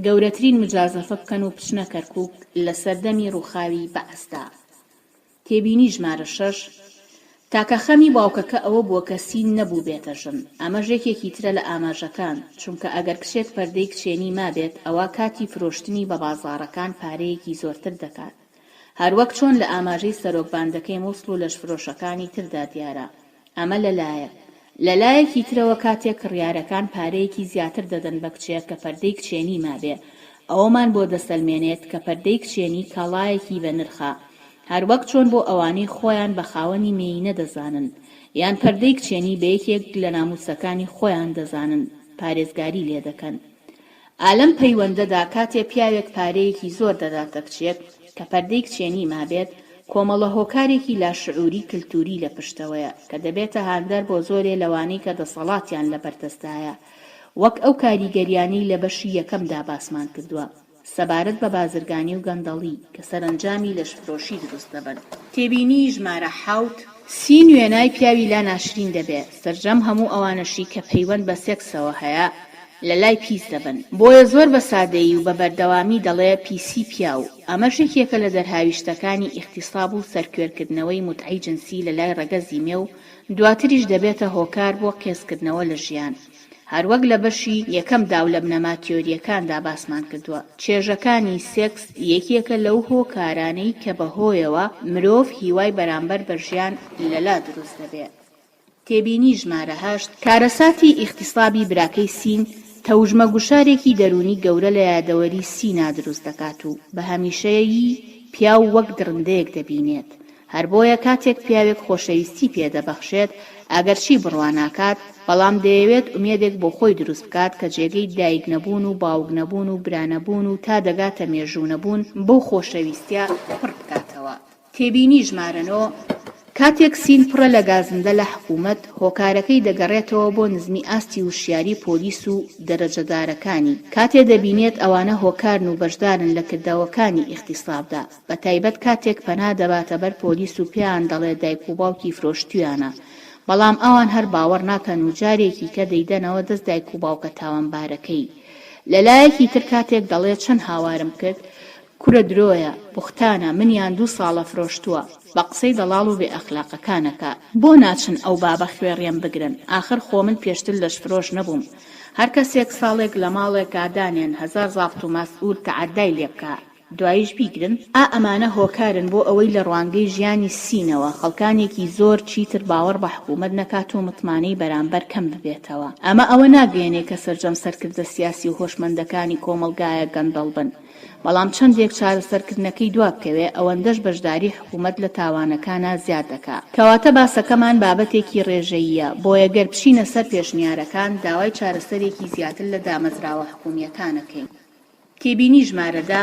گەورەترین مجازەفە بکەن و بچنە کەرکوک لە سەردەمی ڕووخاوی بەعسدا. تێبینی ژمارە شەش، تاکە خەمی باوکەکە ئەوە بووە کە سین نەبووبێتە ژن، ئەمەش یەکێکی ترە لە ئاماژەکان، چونکە ئەگەر کچێک پەردەی کچێنی مابێت ئەوا کاتی فرۆشتنی بە بازاڕەکان پارەیەکی زۆرتر دەکات. هەروەک چۆن لە ئاماژەی سەرۆک باندەکەی موسڵ و لەشفرۆشەکانی تردا دیارە. ئەمە لە لایەک. لە لایەکی ترەوە کاتێک کڕیارەکان پارەیەکی زیاتر دەدەن بە کچێک کە پەردەی کچێنی مابێ، ئەوەمان بۆ دەسەلمێنێت کە پەردەی کچێنی کاڵایەکی بە نرخە. هەروەک چۆن بۆ ئەوانەی خۆیان بە خاوەنی مێیینە دەزانن، یان پەردەی کچێنی بە یەکێک لە ناموسەکانی خۆیان دەزانن، پارێزگاری لێدەکەن. ئا لەم پەیوەندەدا کاتێ پیاوێک پارەیەکی زۆر دەداتە کچێک کە پەردەی کچێنی مابێت، کۆمەڵە هۆکارێکی لاشعوری کلتوری لە پشتەوەیە کە دەبێتە هاندەر بۆ زۆرێ لەوانەی کە دەسەڵاتیان لە بەردەستدایە وەک ئەو کاریگەریانەی لە بەشی یەکەمدا باسمان کردوە سەبارەت بە بازرگانی و گەندەڵی کە سەرەنجامی لەشفرۆشی دروست دەبن. تێبینی ژمارە حەوت، سین وێنای پیاوی لا ناشرین دەبێ، سەرجەم هەموو ئەوانەشی کە پەیوەند بە سێکسەوە هەیە لە لای پیس دەبن، بۆیە زۆر بە سادەیی و بە بەردەوامی دەڵێ پیسی پیاو، ئەمەش یەکێکە لە دەرهاویشتەکانی ئیغتیساب و سەرکوێرکردنەوەی موتعەی جنسی لە لای ڕەگەزی مێ و دواتریش دەبێتە هۆکار بۆ قێزکردنەوە لە ژیان. هەروەک لە بەشی یەکەمدا و لە بنەما تیۆرییەکاندا باسمان کردووە، چێژەکانی سێکس یەکێکە لەو هۆکارانەی کە بەهۆیەوە مرۆڤ هیوای بەرامبەر بە ژیان لەلا دروست دەبێ. تێبینی ژمارە هەشت، کارەساتی ئیغتیسابی براکەی سین تەوژمە گوشارێکی دەروونی گەورە لە یادەوەری سینا دروست دەکات و بە هەمیشەیی پیاو وەک دڕندەیەک دەبینێت. هەر بۆیە کاتێک پیاوێک خۆشەویستی پێ دەبەخشێت، ئەگەرچی بڕوا ناکات، بەڵام دەیەوێت ئومێدێک بۆ خۆی دروست بکات کە جێگەی دایک نەبوون و باوک نەبوون و برا نەبوون و تا دەگاتە مێژوو نەبوون بەو خۆشەویستیە پڕ بکاتەوە. تێبینی ژمارە نۆ، کاتێک سین پڕە لە گازندە لە حکوومەت، هۆکارەکەی دەگەڕێتەوە بۆ نزمی ئاستی وشیاری پۆلیس و دەرەجەدارەکانی، کاتێ دەبینێت ئەوانە هۆکارن و بەشدارن لە کردەوەکانی ئیغتیسابدا، بەتایبەت کاتێک پەنا دەباتە بەر پۆلیس و پێیان دەڵێ دایک و باوکی فرۆشتویانە، بەڵام ئەوان هەر باوەڕ ناکەن و جارێکی کە دەیدەنەوە دەست دایک و باوکە تاوانبارەکەی. لەلایەکی تر کاتێک دەڵێ چەند هاوارم کرد، کورە درۆیە، بوختانە، منیان دوو ساڵە فرۆشتووە، بە قسەی دەڵاڵ و بێ ئەخلاقەکان ئەکا. بۆ ناچن ئەو بابە خوێڕیەم بگرن، ئاخر خۆ من پێشتر لەشفرۆش نەبووم. هەر کەسێک ساڵێک لە ماڵێکا دانێن هەزار زابت و مەسئول تەعەدای لێ بکا، دواییش بیگرن؟ ئا ئەمانە هۆکارن بۆ ئەوەی لە ڕوانگەی ژیانی سینەوە خەڵکانێکی زۆر چیتر باوەڕ بە حکوومەت نەکات و متمانەی بەرامبەر کەم ببێتەوە. ئەمە ئەوە ناگەیەنێ کە سەرجەم سەرکردە سیاسی و هۆشمەندەکانی کۆمەڵگایەک گەندەڵ بن، بەڵام چەندێک چارەسەرکردنەکەی دوا بکەوێ ئەوەندەش بەشداری حکوومەت لە تاوانەکانا زیاد دەکا. کەواتە باسەکەمان بابەتێکی ڕێژەییە، بۆیە گەر بچینە سەر پێشنیارەکان داوای چارەسەرێکی زیاتر لە دامەزراوە حکوومییەکان ئەکەین. تێبینی ژمارە دە،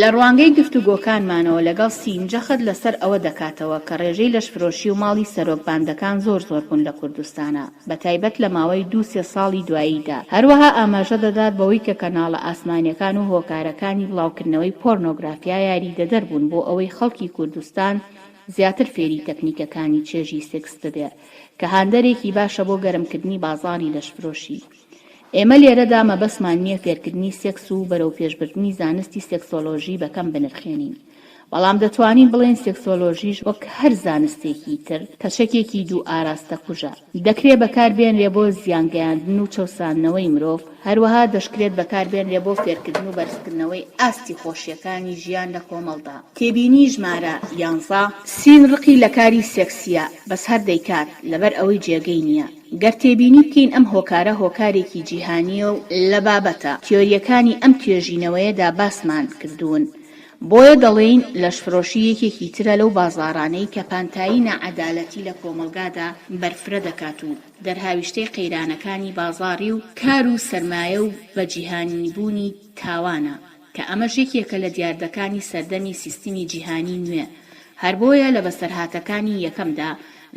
لە ڕوانگەی گفتوگۆکانمانەوە لەگەڵ سین جەخت لەسەر ئەوە دەکاتەوە کە ڕێژەی لەشفرۆشی و ماڵی سەرۆک باندەکان زۆر زۆر بوون لە کوردستانا بەتایبەت لە ماوەی دوو سێ ساڵی دواییدا هەروەها ئاماژە دەدات بەوەی کە کەناڵە ئاسمانیەکان و هۆکارەکانی بڵاوکردنەوەی پۆرنۆگرافیا یاریدەدەر بوون بۆ ئەوەی خەڵکی کوردستان زیاتر فێری تەکنیکەکانی چێژی سێکس ببێ کە هاندەرێکی باشە بۆ گەرمکردنی بازاڕی لەشفرۆشی. ئێمە لێرەدا مەبەستمان نییە فێرکردنی سێکس و بەرەوپێشبردنی زانستی سێکسۆلۆژی بە کەم بنرخێنین، بەڵام دەتوانین بڵێین سێکسۆلۆژیش وەک هەر زانستێکی تر کە چەکێکی دوو ئاراستەکوژە، دەکرێ بەکار بێنرێ بۆ زیانگەیاندن و چەوساندنەوەی مرۆڤ، هەروەها دەشکرێت بەکار بێنرێ بۆ فێرکردن و بەرزکردنەوەی ئاستی خۆشییەکانی ژیان لە کۆمەڵدا. تێبینی ژمارە یانزە، سین ڕقی لە کاری سێکسییە، بەس هەر دەیکات، لەبەر ئەوەی جێگەی نییە. گەر تێبینی بکەین ئەم هۆکارە هۆکارێکی جیهانییە و لە بابەتە تیۆرییەکانی ئەم توێژینەوەیەدا باسمان کردوون، بۆیە دەڵێین لەشفرۆشی یەکێکی ترە لەو بازاڕانەی کە پانتایی ناعەدالەتی لە کۆمەڵگادا بەرفرە دەکات و دەرهاویشتەی قەیرانەکانی بازاڕی و کار و سەرمایە و بەجیهانیبوونی تاوانە. کە ئەمەش یەکێکە لە دیاردەکانی سەردەمی سیستمی جیهانی نوێ، هەر بۆیە لە بەسەرهاتەکانی یەکەمدا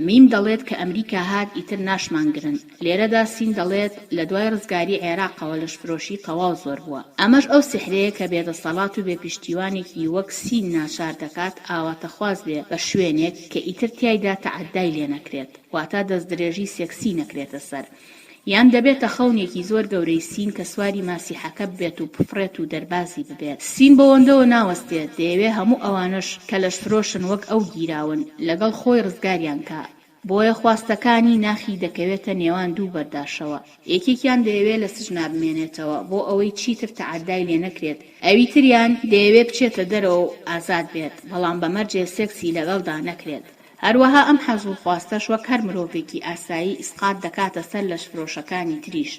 میم دەڵێت کە ئەمریکا هات ئیتر ناشمانگرن، لێرەدا سین دەڵێت لە دوای ڕزگاری عێراقەوە لەشفرۆشی تەواو زۆر بووە، ئەمەش ئەو سیحرەیە کە بێدەسەڵات و بێپشتیوانێکی وەک سین ناچار دەکات ئاواتەخواز بێ بە شوێنێک کە ئیتر تیایدا تەعەدای لێنەکرێت، واتە دەستدرێژی سێکسی نەکرێتە سەر. یان دەبێتە خەونێکی زۆر گەورەی سین کە سواری ماسیحەکە ببێت و بفڕێت و دەربازی ببێت. سین بەوەندەوە ناوەستێت، دەیەوێ هەموو ئەوانەش کە لەشفرۆشن وەک ئەو گیراون، لەگەڵ خۆی ڕزگاریان کا. بۆیە خواستەکانی ناخی دەکەوێتە نێوان دوو بەرداشەوە، یەکێکیان دەیەوێ لە سجنا بمێنێتەوە بۆ ئەوەی چیتر تەعەدای لێ نەکرێت، ئەوی تریان دەیەوێ بچێتە دەرەوە و ئازاد بێت، بەڵام بە مەرجێ سێکسی لەگەڵدا نەکرێت. هەروەها ئەم حەز و خواستەش وەک هەر مرۆڤێکی ئاسایی ئیسقات دەکاتە سەر لەشفرۆشەکانی تریش.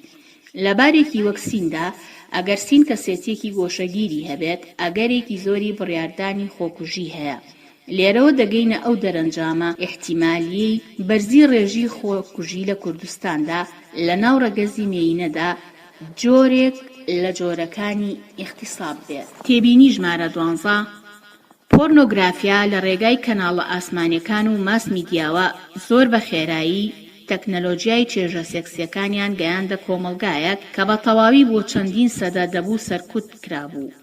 لە بارێکی وەک سیندا، ئەگەر سین کەسێتییەکی گۆشەگیری هەبێت، ئەگەرێکی زۆری بڕیاردانی خۆکوژی هەیە. لێرەوە دەگەینە ئەو دەرەنجامە ئیحتیمالییەی بەرزی ڕێژی خۆکوژی لە کوردستاندا لە ناو ڕەگەزی مێینەدا جۆرێک لە جۆرەکانی ئیغتیساب بێت. تێبینی ژمارە دوانزە، پۆرنۆگرافیا لە ڕێگای کەناڵە ئاسمانیەکان و ماس میدیاوە زۆر بە خێرایی تەکنەلۆجیای چێژە سێکسیەکانیان گەیاندە کۆمەڵگایەک کە بە تەواوی بۆ چەندین سەدە دەبوو سەرکوت کرابوو.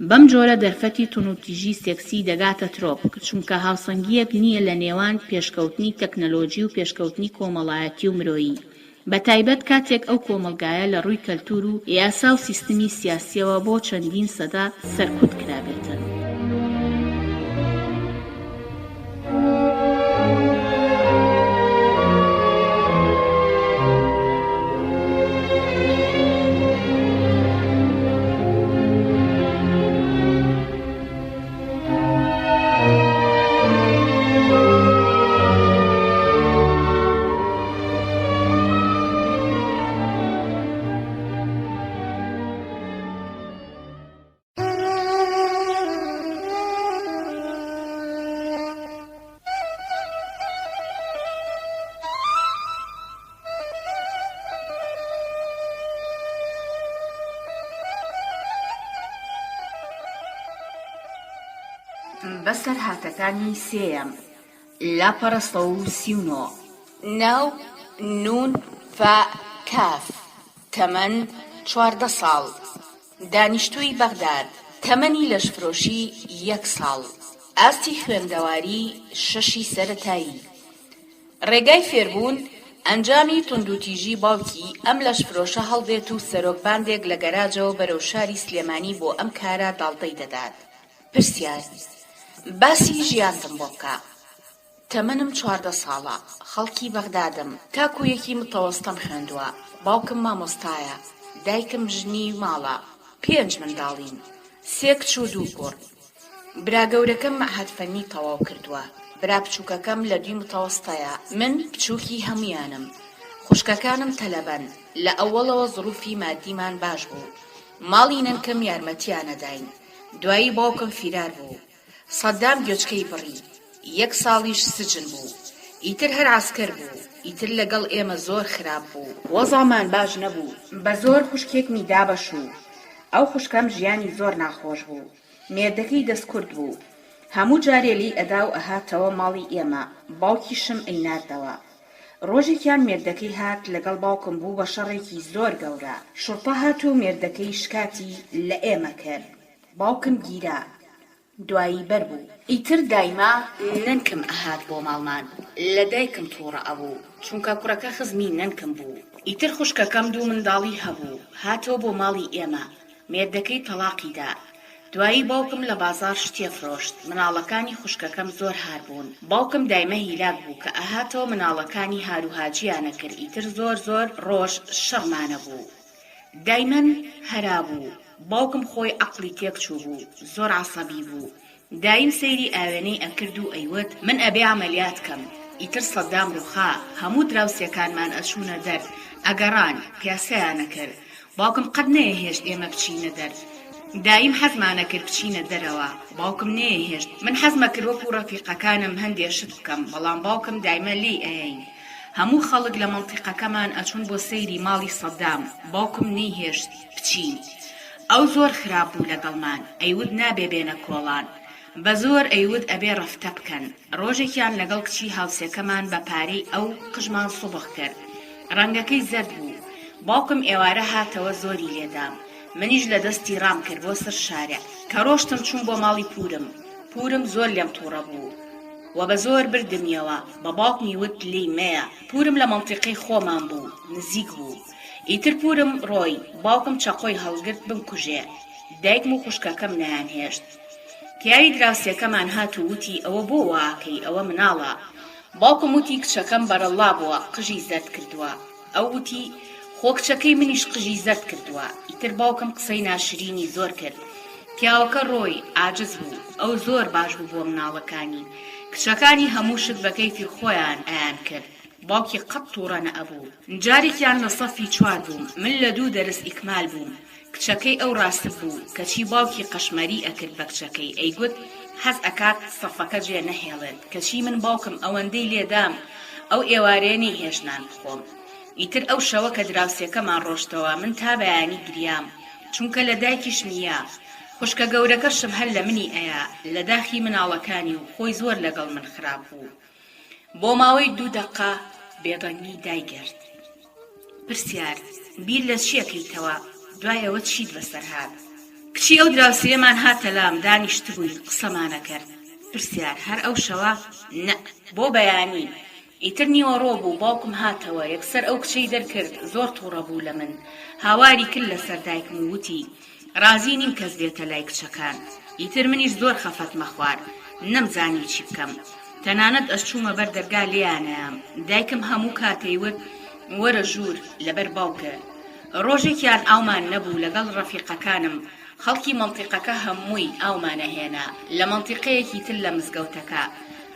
بەم جۆرە دەرفەتی توندوتیژی سێکسی دەگاتە ترۆپک چونکە هاوسەنگیەک نیە لە نێوان پێشکەوتنی تەکنەلۆجی و پێشکەوتنی کۆمەڵایەتی و مرۆیی. بەتایبەت کاتێک ئەو کۆمەڵگایە لە ڕووی کەلتوور و یاسا و سیستمی سیاسیەوە بۆ چەندین سەدە سەرکوت کرابێتن. بەسەرهاتەکانی سێیەم، لاپەڕە 139. ناو، نون، فاء، کاف، تەمەن، 14 ساڵ، دانیشتووی بەغداد، تەمەنی لەشفرۆشی یەک ساڵ، ئاستی خوێندەواری شەشی سەرەتایی. ڕێگای فێربوون، ئەنجامی توندوتیژی باوکی، ئەم لەشفرۆشە هەڵدێت و سەرۆک باندێک لە گەراجەوە بەرەو شاری سلێمانی بۆ ئەم کارە داڵدەی دەدات. پرسیار، باسی ژیانتم بۆ بکە. تەمەنم 14 ساڵە، خەڵکی بەغدادم، تاکو یەکی متەوەستەم خوێندووە، باوکم مامۆستایە، دایکم ژنی ماڵە، پێنج منداڵین، سێ کچ و دوو کوڕ. برا گەورەکەم مەعهەد فەنی تەواو کردووە، برا بچووکەکەم لە دووی متەوەستەیە، من بچووکی هەموویانم، خوشکەکانم تەلەبەن، لە ئەوەڵەوە زڕوفی مادیمان باش بوو، ماڵی نەنکم یارمەتیان ئەداین، دوایی باوکم فیرار بوو، سەدام گوێچکەی بڕی، یەک ساڵیش سجن بوو، ئیتر هەر عەسکەر بوو، ئیتر لەگەڵ ئێمە زۆر خراپ بوو. وەزعمان باش نەبوو، بە زۆر خوشکێکمی دا بە شوو، ئەو خوشکەم ژیانی زۆر ناخۆش بوو، مێردەکەی دەستکورت بوو، هەموو جارێ لێی ئەدا و ئەهاتەوە ماڵی ئێمە، باوکیشم ئەیناردەوە. ڕۆژێکیان مێردەکەی هات لەگەڵ باوکم بوو بە شەڕێکی زۆر گەورە، شوڕتە هات و مێردەکەی شکاتی لە ئێمە کرد، باوکم گیرا، دوایی بەر بوو. ئیتر دایمە نەنکم ئەهات بۆ ماڵمان، لە دایکم توڕە ئەبوو، چونکە کوڕەکە خزمی نەنکم بوو. ئیتر خوشکەکەم دوو منداڵی هەبوو، هاتەوە بۆ ماڵی ئێمە، مێردەکەی تەڵاقی دا. دوایی باوکم لە بازاڕ شتێ فرۆشت، مناڵەکانی خوشکەکەم زۆر هار بوون. باوکم دایمە هیلاک بوو، کە ئەهاتەوە مناڵەکانی هاروهاجیان ئەکرد، ئیتر زۆر زۆر ڕۆژ شەڕمانەبوو. دایمەن هەرا بوو. باوکم خۆی عەقڵی تێک چووبوو، زۆر عەسەبی بوو. دایم سەیری ئاوێنەی ئەکرد و ئەیوت من ئەبێ عەمەلیات کەم. ئیتر سەدام ڕووخا، هەموو دراوسێکانمان ئەچوونە دەر، ئەگەڕان، پیاسەیان ئەکرد. باوکم قەت نەیەهێشت ئێمە بچینە دەر. دایم حەزمانەکرد بچینە دەرەوە، باوکم نەیەهێشت. من حەزمەکرد وەکوو ڕەفیقەکانم هەندێ شت بکەم، بەڵام باوکم دایمە لێی ئەیەین. هەموو خەڵک لە مەنتیقەکەمان ئەچوون بۆ سەیری ماڵی سەدام، باوکم نەیهێشت بچین. ئەو زۆر خراپ بوو لەگەڵمان، ئەیوت نابێ بێنە کۆڵان. بە زۆر ئەیوت ئەبێ ڕەفتە بکەن. ڕۆژێکیان لەگەڵ کچی هاوسێکەمان بە پارەی ئەو قژمان سوبغ کرد. ڕەنگەکەی زەرد بوو. باوکم ئێوارە هاتەوە زۆری لێدام. منیش لە دەستی ڕام کرد بۆ سەر شارع. کە ڕۆشتم چووم بۆ ماڵی پوورم. پوورم زۆر لێم تووڕە بوو. وە بە زۆر بردمیەوە، بە باوکمی وت لێی مەیە، پورم لە مەنتیقەی خۆمان بوو، نزیک بوو. ئیتر پورم ڕۆی، باوکم چەقۆی هەڵگرت بمکوژێ، دایکم و خوشکەکەم نەیانهێشت. پیاوی دراوسێکەمان هات و وتی ئەوە بۆ واکەی ئەوە مناڵە. باوکم وتی کچەکەم بەرەڵڵا بووە قژی زەرد کردووە. ئەو وتی خۆ کچەکەی منیش قژی زەرد کردووە. ئیتر باوکم قسەی ناشرینی زۆر کرد. پیاوەکە ڕۆی، عاجز بوو. ئەو زۆر باش بوو بۆ مناڵەکانی. کچەکانی هەموو شت بە کەیفی خۆیان ئەیان کرد. باوکی قەت توڕە نەئەبوو. جارێکیان لە سەفی چوار بووم. من لە دوو دەرس ئیکمال بووم. کچەکەی ئەو ڕاست بوو کەچی باوکی قەشمەری ئەکرد بە کچەکەی ئەیگوت حەز ئەکات سەفەکە جێ نەهێڵێت کەچی من باوکم ئەوەندەی لێدام ئەو ئێوارەیە نەیهێشت نان بخۆم ئیتر ئەو شەوە کە دراوسێکەمان ڕۆشتەوە من تا بەیانی گریام چونکە لە دایکیشم یا خوشکە گەورەکەشم هەر لە منی ئەیا لە داخی مناڵەکانی و خۆی زۆر لەگەڵ من خراپ بوو بۆ ماوەی دوو دەقە بێدەنگی دایگرت. پرسیار، بیر لە چی ئەکەیتەوە؟ دوای ئەوە چیت بەسەر هات؟ کچی ئەو دراوسێیەمان هاتە لام، دانیشتبووین، قسەمان ئەکرد. پرسیار، هەر ئەو شەوە؟ نەء، بۆ بەیانی. ئیتر نیوەڕۆ بوو، باوکم هاتەوە، یەکسەر ئەو کچەی دەرکرد، زۆر توڕە بوو لە من. هاواری کرد لەسەر دایکم و وتی، ڕازی نیم کەس بێتە لای کچەکان. ئیتر منیش زۆر خەفەتمە خوارد. نەمزانی چی بکەم. تەنانەت ئەشچوومە بەر دەرگا لێیانەیام. دایکم هەموو کات ئەیوت وەرە ژوور لەبەر باوکت. ڕۆژێکیان ئاومان نەبوو لەگەڵ ڕەفیقەکانم خەڵکی مەنتیقەکە هەمووی ئاومان ئەهێنا لە مەنتیقەیەکی تر لە مزگەوتەکە.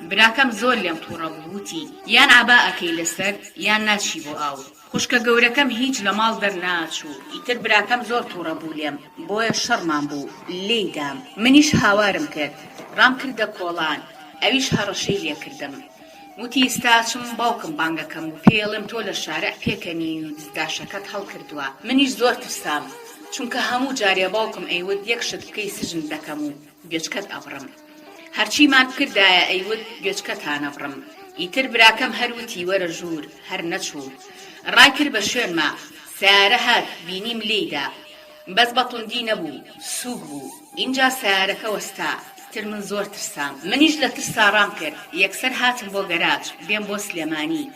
براکەم زۆر لێم توڕە بوو وتی یان عەبا ئەکەی لەسەرت یان ناچی بۆ ئاو. خوشکە گەورەکەم هیچ لە ماڵ دەرناچوو ئیتر براکەم زۆر توڕە بوو لێم بۆیە شەڕمان بوو لێی دام منیش هاوارم کرد ڕام کردە کۆڵان ئەویش هەڕەشەی لێ کردم وتی ئیستا ئەچم باوکم بانگەکەم و پێی ئەڵێم تۆ لە شارع پێکەنیوی و دزداشەکەت هەڵکردووە منیش زۆر ترسام چونکە هەموو جارێ باوکم ئەیوت یەک شت بکەی سجنت دەکەم و گوێچکەت ئەبڕم هەرچیمان بکردایە ئەیوت گوێچکەتان ئەبڕم ئیتر براکەم هەر وتی وەرە ژوور هەر نەچوو ڕایکرد بە شوێنما سەیارە هات بینیم لێیدا بەس بە توندی نەبوو سووک بوو ئینجا سەیارەکە وەستا ئیتر من زۆر ترسام منیش لە ترسا ڕام کرد یەکسەر هاتم بۆ گەراج بێم بۆ سلێمانی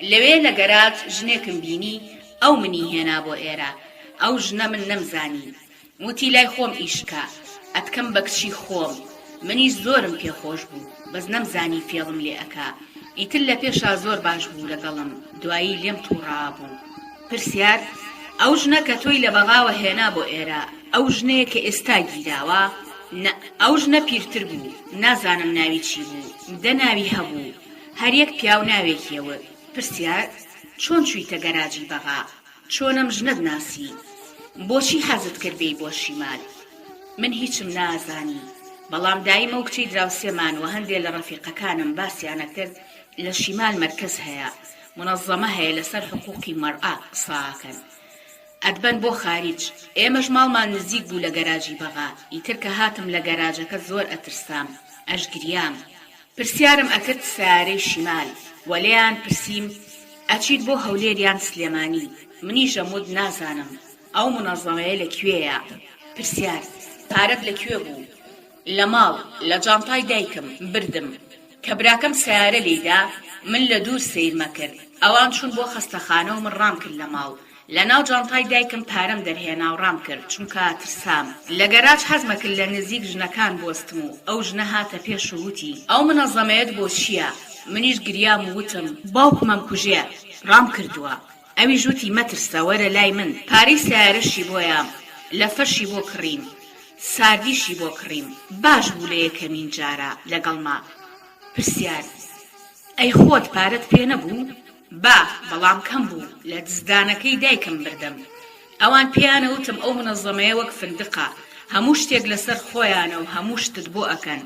لەوێ لە گەراج ژنێکم بینی ئەو منی هێنا بۆ ئێرە ئەو ژنە من نەمزانی وتی لای خۆم ئیش کە ئەتکەم بە کچی خۆم منیش زۆرم پێ خۆش بوو بەس نەمزانی فێڵم لێ ئەکا ئیتر لە پێشا زۆر باش بوو لەگەڵم دوایی لێم توڕا بوو. پرسیار، ئەو ژنە کە تۆی لە بەغاوە هێنا بۆ ئێرە ئەو ژنەیە کە ئێستا گیراوە؟ نە ئەو ژنە پیرتر بوو نازانم ناوی چی بوو دە ناوی هەبوو هەر یەک پیاو ناوێکی ئەوت. پرسیار، چۆن چوویتە گەراجی بەغا؟ چۆن ئەم ژنەت ناسی؟ بۆچی حەزت کرد بێی بۆ شیمال؟ من هیچم نازانی، بەڵام دایم ئەو کچەی دراوسێمان و هەندێ لە ڕەفیقەکانم باسیان ئەکرد لە شیمال مەرکەز هەیە، مونەزەمە هەیە لەسەر حقوقی مەرئە قسە ئەکەن. ئەتبەن بۆ خاریج. ئێمەش ماڵمان نزیک بوو لە گەراجی بەغا، ئیتر کە هاتم لە گەراجەکە زۆر ئەترسام، ئەشگریام. پرسیارم ئەکرد سەیارەی شیمال وە لێیان پرسیم ئەچیت بۆ هەولێر یان سلێمانی منیش ئەموت نازانم ئەو مونەزەمەیە لە کوێیە پرسیار پارەت لە کوێ بوو لە ماڵ لە جانتای دایکم بردم کە براکەم سەیارە لێیدا من لە دوور سەیرمەکرد ئەوان چوون بۆ خەستەخانە و من ڕامکرد لە ماڵ لەناو جانتای دایکم پارەم دەرهێنا و ڕامکرد چونکە ترسام. لە گەراج حەزمەکرد لە نزیک ژنەکان بوەستم و ئەو ژنە هاتە پێش و وتی، ئەو منەزەمەیەت بۆ چییە؟ منیش گریام و وتم، باوکم ئەمکوژێ، ڕامکردووە. ئەویش وتی، مەترسە، وەرە لای من. پارەی سەیارەشی بۆ یام، لەفەشی بۆ کڕیم، ساردیشی بۆ کڕیم. باش بوو لە یەکەمین جارا لەگەڵما. پرسیار، ئەی خۆت پارەت پێ نەبوو؟ با، بەڵام کەم بوو، لە دزدانەکەی دایکم بردم. ئەوان پێیان ئەوتم ئەو مونەزەمەیە وەک فندقە، هەموو شتێک لەسەر خۆیانە و هەموو شتت بۆ ئەکەن.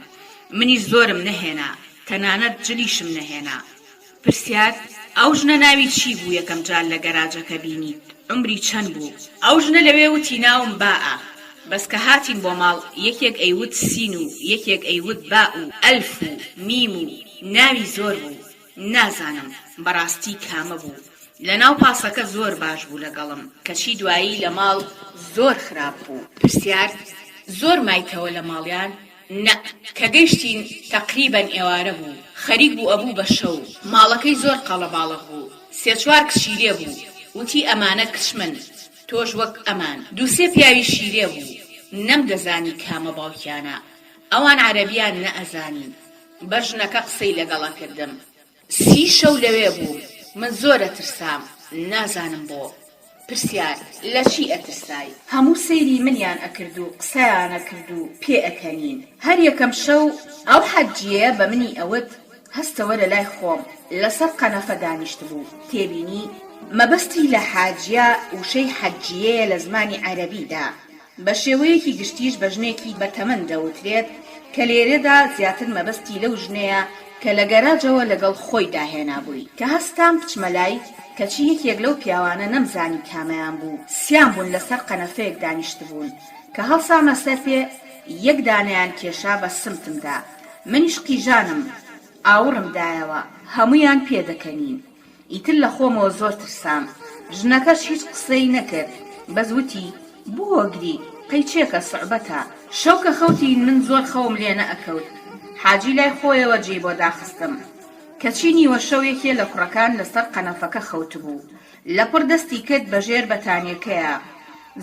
منیش زۆرم نەهێنا، تەنانەت جلیشم نەهێنا. پرسیار، ئەو ژنە ناوی چی بوو یەکەم جار لە گەراجەکە بینیت، عومری چەند بوو؟ ئەو ژنە لەوێ وتی ناوم با'ە، بەس کە هاتین بۆ ماڵ یەکێک ئەیوت سین و یەکێک ئەیوت با و ئەلف و میم و ناوی زۆر بوو. نازانم بەڕاستی کامە بوو لەناو پاسەکە زۆر باش بوو لەگەڵم کەچی دوایی لە ماڵ زۆر خراپ بوو. پرسیار، زۆر مایتەوە لە ماڵیان؟ نەء، کە گەیشتین تەقریبەن ئێوارە بوو. خەریک بوو ئەبوو بە شەو. ماڵەکەی زۆر قەڵەباڵغ بوو. سێ چوار کچی لێ بوو. وتی ئەمانە کچمن. تۆش وەک ئەمان. دووسێ پیاویشی لێ بوو. نەمدەزانی کامە باوکیانە. ئەوان عەرەبیان نەئەزانی. بە ژنەکە قسەی لەگەڵ ئەکردم. سی شەو لەوێ بووم. من زۆر ئەترسام. نازانم بۆ. پرسیار، لە چی ئەترسای؟ هەموو سەیری منیان ئەکرد و قسەیان ئەکرد و پێ ئەکەنین. هەر یەکەم شەو ئەو حەجیەیە بە منی ئەوت هەستە وەرە لای خۆم، لەسەر قەنەفە دانیشتبوو. تێبینی، مەبەستی لە حاجیە وشەی حەجیەیە لە زمانی عەرەبیدا. بە شێوەیەکی گشتیش بە ژنێکی بەتەمەن دەوترێت کە لێرەدا زیاتر مەبەستی لەو ژنەیە کە لە گەراجەوە لەگەڵ خۆیدا هێنابووی. کە هەستام بچمە لای، کەچی یەکێک لەو پیاوانە نەمزانی کامەیان بوو، سیان بوون لەسەر قەنەفەیەک دانیشتبوون. کە هەڵسامە سەر پێ، یەک دانەیان کێشا بە سمتمدا. منیش قیژانم، ئاوڕم دایەوە، هەموویان پێدەکەنین. ئیتر لە خۆمەوە زۆر ترسام. ژنەکەش هیچ قسەی نەکرد، بەس وتی، بۆ ئەگری، قەیچێکە، سوعبەتە. شەو کە خەوتین من زۆر خەوم لێ نەئەکەوت. حاجی لای خۆیەوە جێی بۆ داخستم. کەچی نیوە شەو یەکێ لە کوڕەکان لەسەر قەنەفەکە خەوتبوو. لەپڕ دەستی کرد بە ژێر بەتانیەکەیا.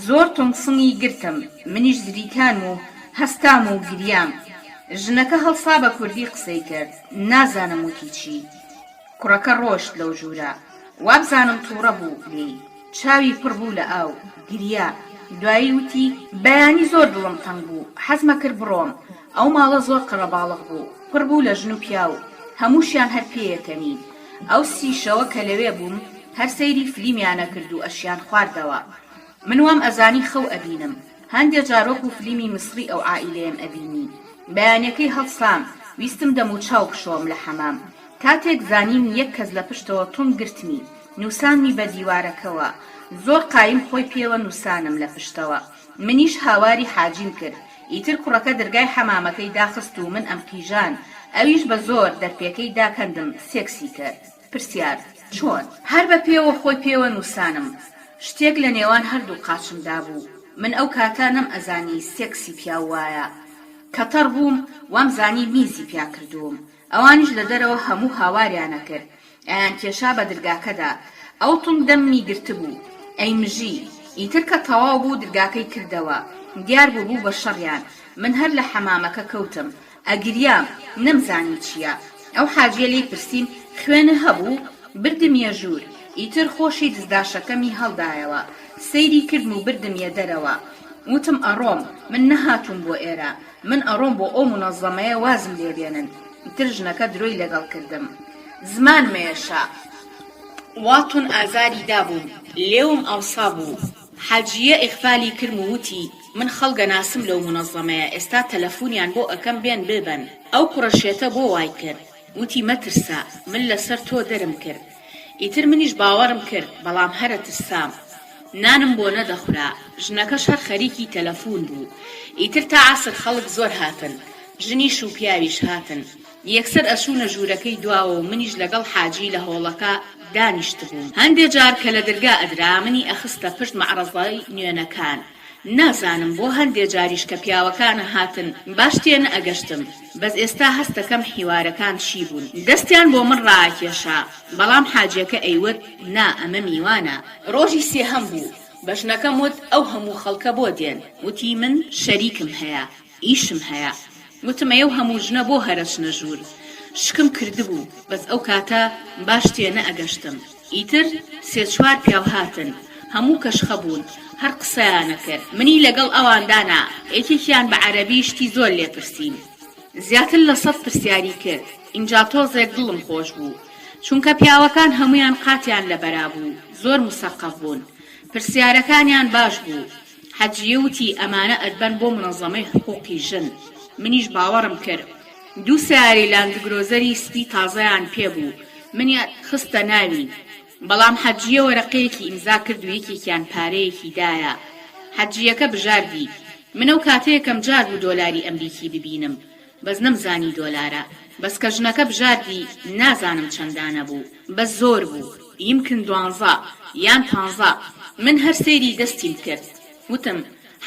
زۆر توند سنگی گرتم. منیش زریکانم و هەستام و گریام. ژنەکە هەڵسا بە کوردی قسەی کرد. نازانم وتی چی. کوڕەکە ڕۆشت لەو ژوورە. وابزانم توڕە بوو لێی. چاوی پڕ بوو لە ئاو. گریا. دوایی وتی. بەیانی زۆر دڵم تەنگ بوو. حەزمەکرد بڕۆم. ئەو ماڵە زۆر قەرەباڵغ بوو. پڕ بوو لە ژن و پیاو. هەمووشیان هەر پێیەکەنین. ئەو سی شەوە کە لەوێ بووم هەر سەیری فلیمیان ئەکرد و ئەشیان خواردەوە. من وام ئەزانی خەو ئەبینم. هەندێ جار وەکو فلیمی میسڕی ئەو عائیلەیەم ئەبینی. بەیانەکەی هەڵسام، ویستم دەم و چاو بشۆم لە حەمام. کاتێک زانیم یەک کەس لە پشتەوە توند گرتمی، نوسانمی بە دیوارەکەوە. زۆر قایم خۆی پێوە نوسانم لە پشتەوە. منیش هاواری حاجیم کرد. ئیتر کوڕەکە درگای حەمامەکەی داخست و من ئەمقیژان. ئەویش بە زۆر دەرپێکەی داکەندم سێکسی کرد. پرسیار، چۆن؟ هەر بە پێوە خۆی پێوە نووسانم. شتێک لە نێوان هەردوو قاچمدا بوو. من ئەو کاتە نەمئەزانی سێکسی پیاو وایە. کە تەڕ بووم، وامزانی میزی پیا کردووم. ئەوانیش لە دەرەوە هەموو هاواریان ئەکرد. ئەیانکێشا بە درگاکەدا. ئەو توند دەممی گرتبوو. ئەیمژی. ئیتر کە تەواو بوو درگاکەی کردەوە. دیار بوو بوو بە شەڕیان. من هەر لە حەمامەکە کەوتم. ئەگریام، نەمزانی چییە. ئەو حاجیە لێی پرسیم خوێنە هەبوو؟ بردمیە ژوور، ئیتر خۆشی دزداشەکەمی هەڵدایەوە، سەیری کردم و بردمیە دەرەوە. وتم ئەڕۆم، من نەهاتووم بۆ ئێرە، من ئەڕۆم بۆ ئەو مونەزەمەیە وازم لێ بێنن. ئیتر ژنەکە درۆی لەگەڵ کردم. زمانم ئێشا. وا توند ئازاری دابووم، لێوم ئاوسابوو. حاجییە ئیغفالی کرم و وتی، من خەڵک ئەناسم لەو مونەزەمەیە ئێستا تەلەفونیان بۆ ئەکەم بێن ببەن. ئەو کوڕە شێتە بۆ وای کرد؟ وتی مەترسە من لەسەر تۆ دەرم کرد. ئیتر منیش باوەڕم کرد بەڵام هەر ئەترسام. نانم بۆ نەدەخورا. ژنەکەش هەر خەریکی تەلەفون بوو. ئیتر تا عەسر خەڵک زۆر هاتن. ژنیش و پیاویش هاتن. یەکسەر ئەچوونە ژوورەکەی دواوە و منیش لەگەڵ حاجی لە هۆڵەکە دانیشتبووم. هەندێ جار کە لە درگا ئەدرا منی ئەخستە پشت مەعرەزەی نوێنەکان. نازانم بۆ هەندێ جاریش کە پیاوەکان ئەهاتن باش تێنەئەگەشتم. بەس ئێستا هەستەکەم حیوارەکان چی بوون. دەستیان بۆ من ڕائەکێشا. بەڵام حاجیەکە ئەیوت نا ئەمە میوانە. ڕۆژی سێهەم بوو. بە ژنەکەم وت ئەو هەموو خەڵکە بۆ دێن؟ وتی من شەریکم هەیە. ئیشم هەیە. وتم ئەو هەموو ژنە بۆ هەرەچنە ژوور؟ شکم کردبوو، بەس ئەو کاتە باش تێ نەئەگەشتم. ئیتر سێ چوار پیاو هاتن، هەموو کەشخە بوون، هەر قسەیان ئەکرد. منی لەگەڵ ئەوان دانا، یەکێکیان بە عەرەبی شتی زۆر لێ پرسیم. زیاتر لە سەد پرسیاری کرد. ئینجا تۆزێک دڵم خۆش بوو. چونکە پیاوەکان هەموویان قاتیان لەبەرا بوو، زۆر موسەقەف بوون. پرسیارەکانیان باش بوو. حەجیە وتی ئەمانە ئەتبەن بۆ منەزەمەی حقوقی ژن، منیش باوەڕم کرد. دوو سەیارەی لاندگرۆزەری سپی تازەیان پێ بوو، منیان خستە ناوی. بەڵام حەجیە وەرەقەیەکی ئیمزا کرد و یەکێکیان پارەیەکی دایە. حەجیەکە بژاردی. من ئەو کاتە یەکەم جار بوو دۆلاری ئەمریکی ببینم. بەس نەمزانی دۆلارە. بەس کە ژنەکە بژاردی نازانم چەند دانە بوو. بەس زۆر بوو. یمکن دوانزە یان پانزە. من هەر سەیری دەستیم کرد. وتم،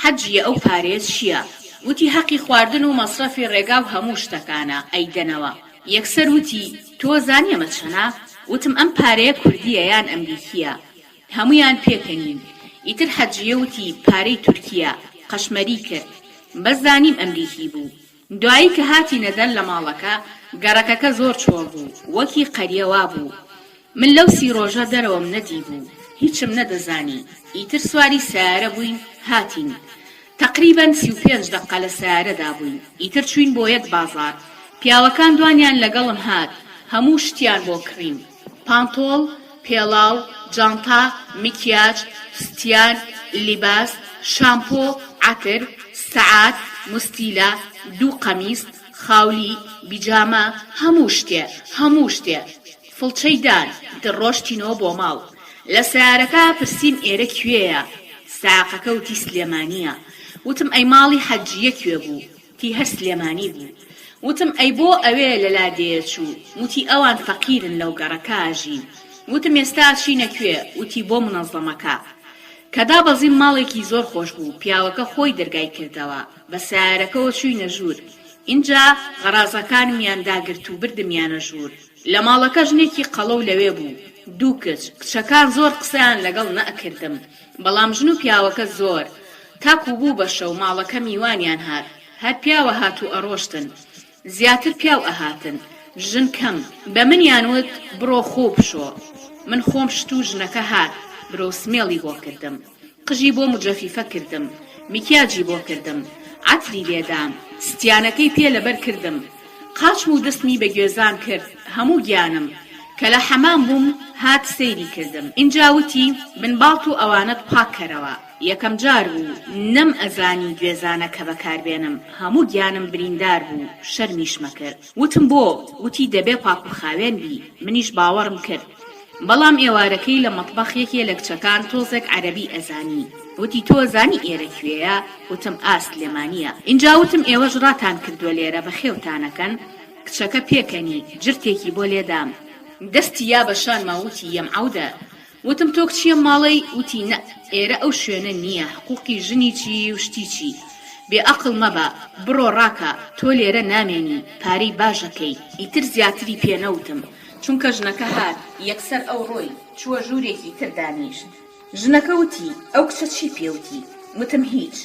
حەجیە ئەو پارەیە چییە؟ وتی هەقی خواردن و مەسرەفی ڕێگا و هەموو شتەکانە ئەیدەنەوە. یەکسەر وتی، تۆ زانی ئەمە چەنە؟ وتم ئەم پارەیە کوردییە یان ئەمریکییە؟ هەموویان پێکەنین. ئیتر حەجییە وتی پارەی تورکییە، قەشمەری کرد. بەس زانیم ئەمریکی بوو. دوایی کە هاتینە دەر لە ماڵەکە، گەڕەکەکە زۆر چۆڵ بوو، وەکی قەریە وابوو. من لەو سی ڕۆژە دەرەوەم نەدیبوو، هیچم نەدەزانی. ئیتر سواری سەیارە بووین هاتین. تەقریبەن 35 دەققە لە سەیارەدا بووین. ئیتر چووین بۆ یەک بازاڕ. پیاوەکان دوانیان لەگەڵم هات، هەموو شتیان بۆ کڕیم. پانتۆڵ، پێڵاو، جانتا، مکیاج، ستیان، لیباس، شامپۆ، عەتر، سەعات، موستیلە، دوو قەمیس، خاولی، بیجامە، هەموو شتێ، هەموو شتێ. فڵچەی دان، ئیتر ڕۆشتینەوە بۆ ماڵ. لە سەیارەکە پرسیم ئێرە کوێیە؟ سایەقەکە وتی سلێمانییە. وتم ئەی ماڵی حەجییە کوێ بوو؟ تی هەر سلێمانی بوو. وتم ئەی بۆ ئەوێ لە لادێیە چوو؟ وتی ئەوان فەقیرن لەو گەڕەکە ئەژین. وتم ئێستا ئەچینە کوێ؟ وتی بۆ مونەزەمەکە. کە دابەزیم ماڵێکی زۆر خۆش بوو، پیاوەکە خۆی دەرگای کردەوە. بە سەیارەکەوە چووینە ژوور. ئینجا غەڕازەکانمیان داگرت و بردمیانە ژوور. لە ماڵەکە ژنێکی قەڵەو لەوێ بوو، دوو کچ، کچەکان زۆر قسەیان لەگەڵ نەئەکردم، بەڵام ژن و پیاوەکە زۆر. تاکو بوو بە شەو ماڵەکە میوانیان هات، هەر پیاوە هات و ئەڕۆشتن. زیاتر پیاو ئەهاتن، ژن کەم. بە منیان وت بڕۆ خۆو بشۆ. من خۆم شت و ژنەکە هات، برۆ سمێڵی بۆ کردم. قژی بۆ موجەفیفە کردم، میکیاجی بۆ کردم، عەتری لێدام، ستیانەکەی پێ لەبەر کردم، قاچم و دەستمی بە گوێزان کرد، هەموو گیانم. کە لە حەمام بووم هات سەیری کردم. ئینجا وتی، بن باڵت و ئەوانەت پاک کەرەوە. یەکەم جار بوو نەم ئەزانی گوێزانەکە بەکار بێنم، هەموو گیانم بریندار بوو، شەرمیشمە کرد. وتم بۆ؟ وتی دەبێ پاک و خاوێن بی، منیش باوەڕم کرد. بەڵام ئێوارەکەی لە مەتبەخ یەکێ لە کچەکان تۆزێک عەرەبی ئەزانی، وتی تۆ ئەزانی ئێرە کوێیە؟ وتم ئا سلێمانییە. ئینجا وتم ئێوەش ڕاتان کردووە لێرە بەخێوتان ئەکەن؟ کچەکە پێکەنی، جرتێکی بۆ لێدام. دەستی یا بە شانما وتی یەم عەودە. وتم تۆ کچی ئەم ماڵەی؟ وتی نەء ئێرە ئەو شوێنە نییە حقوقی ژنی چی و شتی چی. بێ ئەقڵ مەبە، بڕۆ ڕاکە، تۆ لێرە نامێنی، پارەی باش ئەکەی. ئیتر زیاتری پێ نەوتم، چونکە ژنەکە هات، یەکسەر ئەو ڕۆی، چووە ژوورێکی تر دانیشت. ژنەکە وتی، ئەو کچە چی پێ وتی؟ وتم هیچ.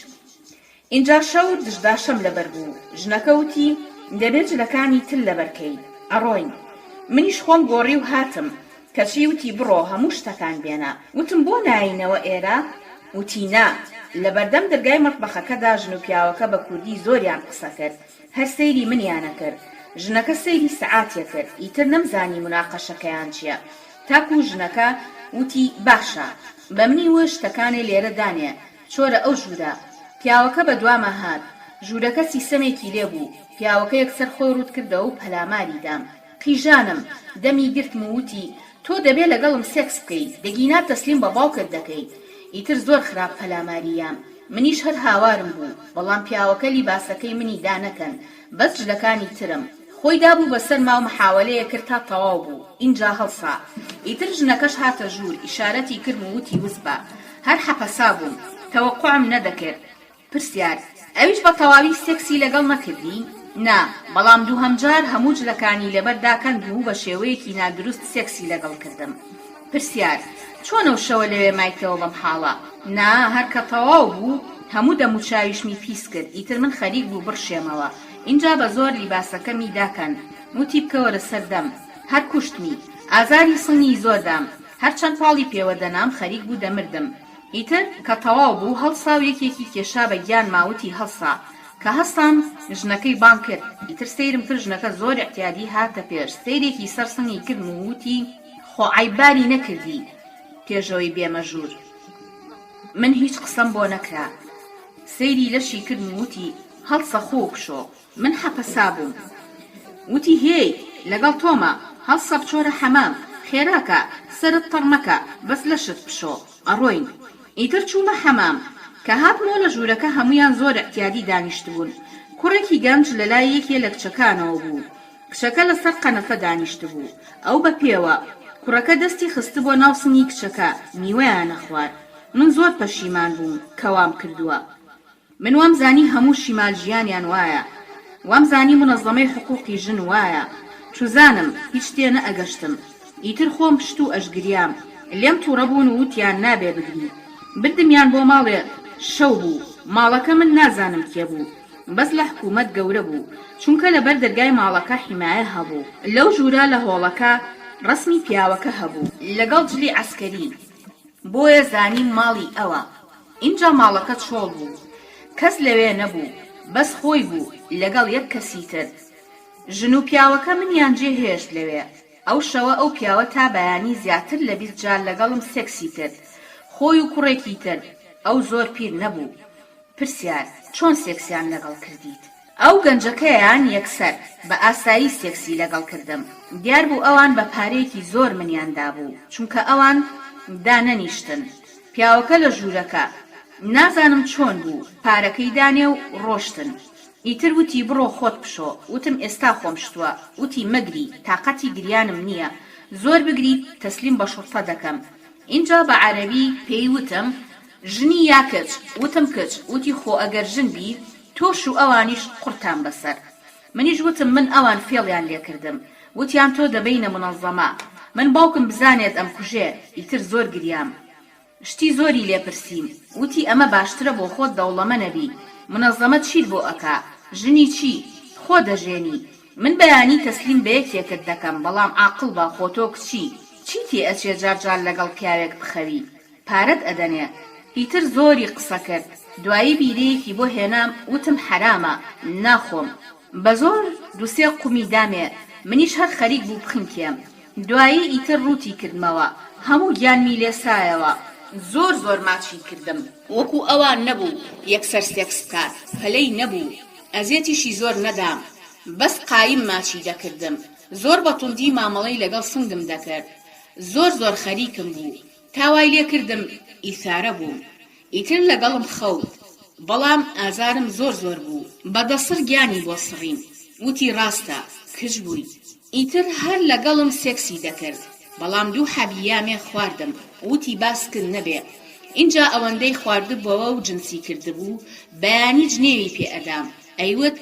ئینجا شەو دشداشەم لەبەر بوو، ژنەکە وتی، دەبێ جلەکانی تر لەبەر کەی، ئەڕۆین. منیش خۆم گۆڕی و هاتم، کەچی وتی بڕۆ هەموو شتەکان بێنە. وتم بۆ نایەینەوە ئێرە؟ وتی نا. لەبەردەم دەرگای مەتبەخەکەدا ژن و پیاوەکە بە کوردی زۆریان قسە کرد، هەر سەیری منیان ئەکرد. ژنەکە سەیری سەعاتێ کرد، ئیتر نەمزانی موناقەشەکەیان چیە. تاکوو ژنەکە وتی باشە. بە منی وت شتەکانێ لێرە دانێ، چۆرە ئەو ژوورە. پیاوەکە بە دواما هات. ژوورەکە سیسەمێکی لێ بوو. پیاوەکە یەکسەر خۆی ڕووت کردەوە و پەلاماری دام. قیژانم. دەمی گرتم و وتی، تۆ دەبێ لەگەڵم سێکس بکەی، دەگینا تەسلیم بە باوکت دەکەی. ئیتر زۆر خراپ پەلاماری یام. منیش هەر هاوارم بوو. بەڵام پیاوەکە لیباسەکەی منی دانەکەند. بەس جلەکانی ترم. خۆی دابوو بە سەرما و محاوەلەیە کرد تا تەواو بوو. ئینجا هەڵسا. ئیتر ژنەکەش هاتە ژوور، ئیشارەتی کردم و وتی وزبە. هەر حەپەسابووم. تەوەقوعم نەدەکرد. پرسیار، ئەویش بە تەواوی سێکسی لەگەڵ نەکردی؟ نا، بەڵام دووهەم جار هەموو جلەکانی لەبەر داکەندم و بە شێوەیەکی نادروست سێکسی لەگەڵ کردم. پرسیار، چۆن ئەو شەوە لەوێ مایتەوە بەم حاڵە؟ نا، هەر کە تەواو بوو هەموو دەموچاویشمی پیس کرد، ئیتر من خەریک بوو بڕشێمەوە، ئینجا بە زۆر لیباسەکەمی داکەند، وتی بکەوەرە سەر دەم. هەر کوشتمی. ئازاری سنگی زۆر دام. هەرچەند پاڵی پێوە دەنام خەریک بوو دەمردم. ئیتر کە تەواو بوو هەڵسا و یەکێکی کێشا بە گیانما وتی هەڵسە. کە هەستام ژنەکەی بانگ کرد. ئیتر سەیرم کرد ژنەکە زۆر ئیعتیادی هاتە پێش سەیرێکی سەر سنگی کردم و وتی خۆ عەیب باری نەکردی پێشەوەی بێمە ژوور. من هیچ قسەم بۆ نەکرا. سەیری لەشی کردم و وتی هەڵسە خۆو بشۆ. من حەپەسابووم. وتی هێی، لەگەڵ تۆمە، هەڵسە بچۆرە حەمام، خێراکە، سەرت تەڕ مەکە، بەس لەشت بشۆ، ئەڕۆین. ئیتر چوومە حەمام. کە هاتمەوە لە ژوورەکە هەموویان زۆر ئیعتیادی دانیشتبوون. کوڕێکی گەنج لە لای یەکێ لە کچەکانەوە بوو. کچەکە لەسەر قەنەفە دانیشتبوو. ئەو بە پێوە. کوڕەکە دەستی خستبووە ناو سنگی کچەکە، میوەیان ئەخوارد. من زۆر پەشیمان بووم کە وام کردووە. من وام زانی هەموو شیمال ژیانیان وایە وام زانی مونەزەمەی حقوقی ژن وایە. چوزانم هیچ تێ نەئەگەشتم ئیتر خۆم شت و ئەشگریام لێم توڕە بوون و وتیان نابێ بگری بردمیان بۆ ماڵێ شەو بوو ماڵەکە من نازانم کێ بوو بەس لە حکومەت گەورە بوو چونکە لەبەر دەرگای ماڵەکە حیمایە هەبوو لەو ژوورە لە هۆڵەکە ڕەسمی پیاوەکە هەبوو لەگەڵ جلی عەسکەری بۆیە زانیم ماڵی ئەوە ئینجا ماڵەکە چۆڵ بوو کەس لەوێ نەبوو بەس خۆی بوو لەگەڵ یەک کەسی تر ژن و پیاوەکە منیان جێ هێشت لەوێ ئەو شەوە ئەو پیاوە تا بەیانی زیاتر لە 20 جار لەگەڵم سێکسی کرد خۆی و کوڕێکی تر ئەو زۆر پیر نەبوو پرسیار، چۆن سێکسیان لەگەڵ کردیت؟ ئەو گەنجەکەیان یەکسەر بە ئاسایی سێکسی لەگەڵ کردم، دیار بوو ئەوان بە پارەیەکی زۆر منیان دابوو، چونکە ئەوان دانەنیشتن، پیاوەکە لە ژوورەکە، نازانم چۆن بوو پارەکەی دانێ و ڕۆشتن، ئیتر وتی بڕۆ خۆت بشۆ، وتم ئێستا خۆم شتووە، وتی مەگری، تاقەتی گریانم نییە، زۆر بگریت تەسلیم بە شوڕتە دەکەم، ئینجا بە عەرەبی پێی وتم ژنی یا کچ؟ وتم کچ، وتی خۆ ئەگەر ژن بی تۆش و ئەوانیش قوڕتان بەسەر. منیش وتم من ئەوان فێڵیان لێکردم. وتیان تۆ دەبەینە مونەزەمە. من باوکم بزانێت ئەمکوژێ. ئیتر زۆر گریام. شتی زۆری لێ پرسیم. وتی ئەمە باشترە بۆ خۆت دەوڵەمەنەبی. مونەزەمە چیت بۆ ئەکا؟ ژنی چی؟ خۆ دەژێنی. من بەیانی تەسلیم بە یەکێکت دەکەم بەڵام عاقڵ بە خۆ تۆ کچی. چی تێ ئەچێ جار جار لەگەڵ پیاوێک بخەوی. پارەت ئەدەنێ ئیتر زۆری قسە کرد دوایی بیرەیەکی بۆ هێنام وتم حەرامە ناخۆم بەزۆر دوسێ قومی دامێ منیش هەر خەریک بوو بخنکێم دوایی ئیتر ڕووتی کردمەوە هەموو گیانمی لێ سایەوە زۆر زۆر ماچی کردم. وەکو ئەوان نەبوو یەکسەر سێکس بکات پەلەی نەبوو ئەزێتیشی زۆر نەدام بەس قایم ماچی دەکردم زۆر بە توندی مامەڵەی لەگەڵ سنگم دەکرد زۆر زۆر خەریکم بوو تا وای لێ کردم ئیسارە بووم ئیتر لەگەڵم خەوت بەڵام ئازارم زۆر زۆر بوو بە دەسڕ گیانی بۆ سڕیم وتی ڕاستە کچ بووی ئیتر هەر لەگەڵم سێکسی دەکرد بەڵام دوو حەبی یامێ خواردم وتی با سکت نەبێ ئینجا ئەوەندەی خواردبوەوە و جنسی کردبوو بەیانی جنێوی پێ ئەدام ئەیوت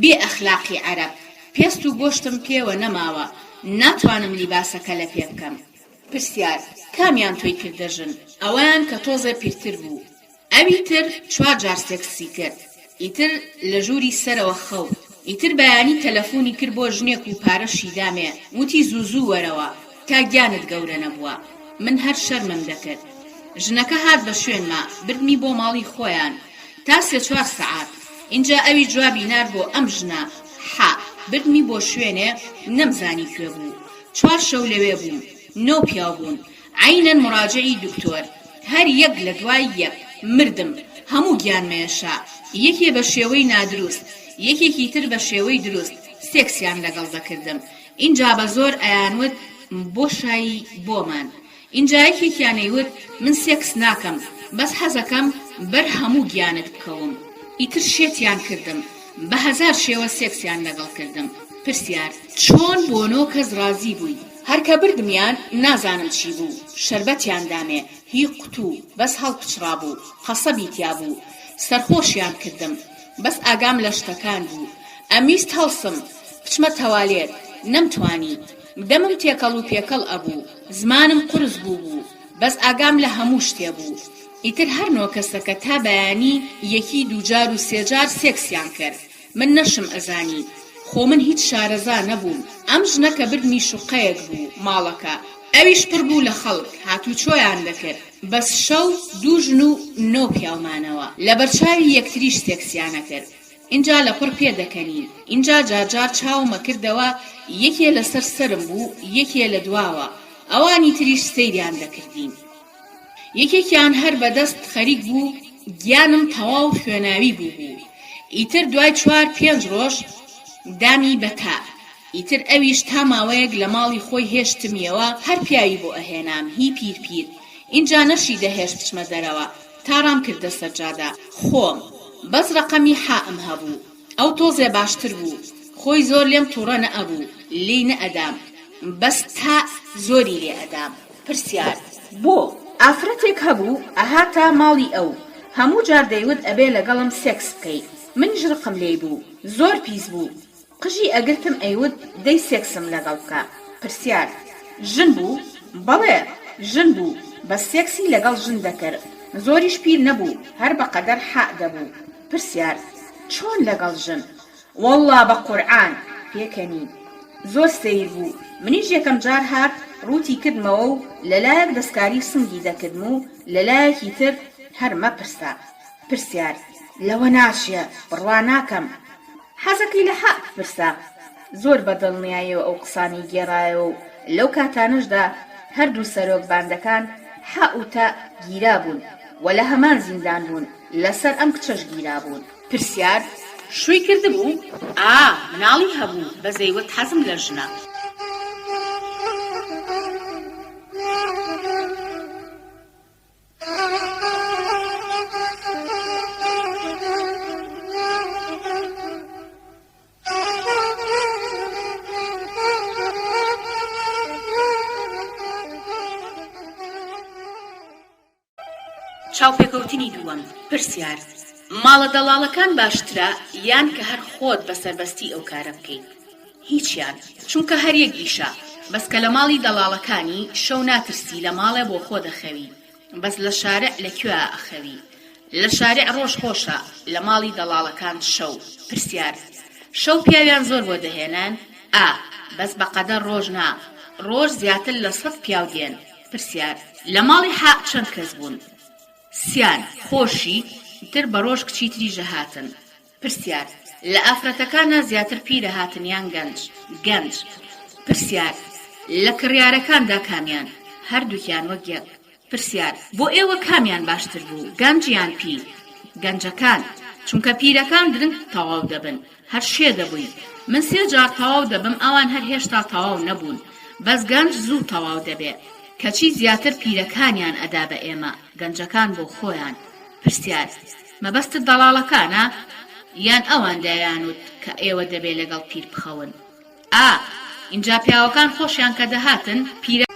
بێ ئەخلاقی عەرەب پێست و گۆشتم پێوە نەماوە ناتوانم لیباسەکە لەپێ بکەم. پرسیار، کامیان تۆی کردە ژن؟ ئەوەیان کە تۆزێ پیرتر بوو. ئەوی تر چوار جار سێکسی کرد. ئیتر لە ژووری سەرەوە خەوت. ئیتر بەیانی تەلەفونی کرد بۆ ژنێک و پارەشی دامێ، وتی زوو زوو وەرەوە، تا گیانت گەورە نەبووە. من هەر شەرمم دەکرد. ژنەکە هات بە شوێنما، بردمی بۆ ماڵی خۆیان. تا سێ چوار سەعات. ئینجا ئەویش جوابی نارد بۆ ئەم ژنە، حە. بردمی بۆ شوێنێ نەمزانی کوێ بوو. چوار شەو لەوێ بووم نۆ پیاو بوون عەینەن موراجعی دکتۆر هەر یەک لە دوای یەک مردم هەموو گیانمەیەشا یەکێ بە شێوەی نادروست یەکێکی تر بە شێوەی دروست سێکسیان لەگەڵ دەکردم ئینجا بە زۆر ئەیانوت بۆ شایی بۆمان ئینجا یەکێکیان ئەیوت من سێکس ناکەم بەس حەزەکەم بەر هەموو گیانت بکەوم ئیتر شێتیان کردم بە هەزار شێوە سێکسیان لەگەڵ کردم پرسیار، چۆن بۆ نۆ کەس ڕازی بووی؟ هەر کە بردمیان نازانم چی بوو شەربەتیان دامێ هی قوتوو بەس هەڵپچڕابوو قەسەبی تیا بوو سەرخۆشیان کردم بەس ئاگام لە شتەکان بوو ئەمویست هەڵسم بچمە تەوالێت نەمتوانی دەمم تێکەڵ و پێکەڵ ئەبوو زمانم قورس بووبوو بەس ئاگام لە هەموو شتێ بوو ئیتر هەر نۆ کەسەکە تا بەیانی یەکی دووجار و سێجار سێکسیان کرد من نەشم ئەزانی خۆ من هیچ شارەزا نەبووم ئەم ژنە کە بردمی شوقەیەک بوو ماڵەکە ئەویش پڕ بوو لە خەڵک هاتوچۆیان دەکرد بەس شەو دوو ژن و نۆ پیاو مانەوە لەبەرچاوی یەکتریش سێکسیان ئەکرد ئینجا لەپڕ پێدەکەنین ئینجا جارجار چاوم ئەکردەوە یەکێ لەسەر سەرم بوو یەکێ لە دواوە ئەوانی تریش سەیریان دەکردین یەکێکیان هەر بە دەست خەریک بوو گیانم تەواو خوێناوی بووبوو ئیتر دوای چوار پێنج ڕۆژ دامی بە تا ئیتر ئەویش تا ماوەیەک لە ماڵی خۆی هێشتمیەوە هەر پیاوی بۆ ئەهێنام هی پیر پیر ئینجا نەشی دەهێشت بچمە دەرەوە تا ڕام کردە سەرجادە خۆم بەس ڕەقەمی حائم هەبوو ئەو تۆزێ باشتر بوو خۆی زۆر لێم توڕە نەئەبوو لێی نەئەدام بەس تا زۆری لێ ئەدام. پرسیار، بۆ؟ ئافرەتێک هەبوو ئەهاتە ماڵی ئەو هەموو جار دەیوت ئەبێ لەگەڵم سێکس بکەی منیش ڕقم لێی بوو زۆر پیس بوو. قژی ئەگرتم ئەیوت دەی سێکسم لەگەڵ بکە. پرسیار، ژن بوو؟ بەڵێ ژن بوو بەس سێکسی لەگەڵ ژن دەکرد زۆریش پیر نەبوو هەر بە قەدەر حە دەبوو. پرسیار، چۆن لەگەڵ ژن؟ وەڵڵا بە قورعان پێکەنی. زۆر سەیر بوو منیش یەکەم جار هات ڕووتی کردمەوە و لەلایەک دەستکاری سنگی دەکردم و لەلایەکی تر هەر مەپرسە. پرسیار، لەوە ناچێ، بڕوا ناکەم. حەزەکەی لە حە بپرسە. زۆر بە دڵنیایەوە ئەو قسانەی گێڕایەوە و لەو کاتانەشدا هەردوو سەرۆک باندەکان حە و تە گیرابوون و لە هەمان زیندان بوون، لەسەر ئەم کچەش گیرابوون. پرسیار، شووی کردبوو؟ ئا، مناڵی هەبوو، بەس دەیوت حەزم لە ژنە. چاوپێکەوتنی دووەم، پرسیار، ماڵە دەڵاڵەکان باشترە یان کە هەر خۆت بە سەربەستی ئەو کارە بکەیت؟ هیچیان، چونکە هەر یەک ئیشە، بەس کە لە ماڵی دەڵاڵەکانی شەو ناترسی لە ماڵێ بۆ خۆ دەخەوی، بەس لە شارع لە کوێا ئەخەوی؟ لە شارع ڕۆژ خۆشە، لە ماڵی دەڵاڵەکان شەو. پرسیار، شەو پیاویان زۆر بۆ دەهێنن؟ ئا، بەس بە قەدەر ڕۆژ نا، ڕۆژ زیاتر لە سەت پیاو دێن. پرسیار، لە ماڵی حە چەند کەس بوون؟ سیان، خۆشی تر بە ڕۆژ کچی تریش ئەهاتن. پرسیار، لە ئافرەتەکانا زیاتر پیر ئەهاتن یان گەنج؟ گەنج. پرسیار، لە کڕیارەکاندا کامیان؟ هەردووکیان وەک یەک. پرسیار، بۆ ئێوە کامیان باشتر بوو گەنج یان پیر؟ گەنجەکان، چونکە پیرەکان درنگ تەواو دەبن، هەر شێ دەبووین، من سێ جار تەواو دەبم ئەوان هەر هێشتا تەواو نەبوون، بەس گەنج زوو تەواو دەبێ، کەچی زیاتر پیرەکانیان ئەدا بە ئێمە، گەنجەکان بۆ خۆیان. پرسیار، مەبەستت دەڵاڵەکانە؟ یان ئەوان دەیانوت کە ئێوە دەبێ لەگەڵ پیر بخەون؟ ئا، ئینجا پیاوەکان خۆشیان کە دەهاتن، پیرە.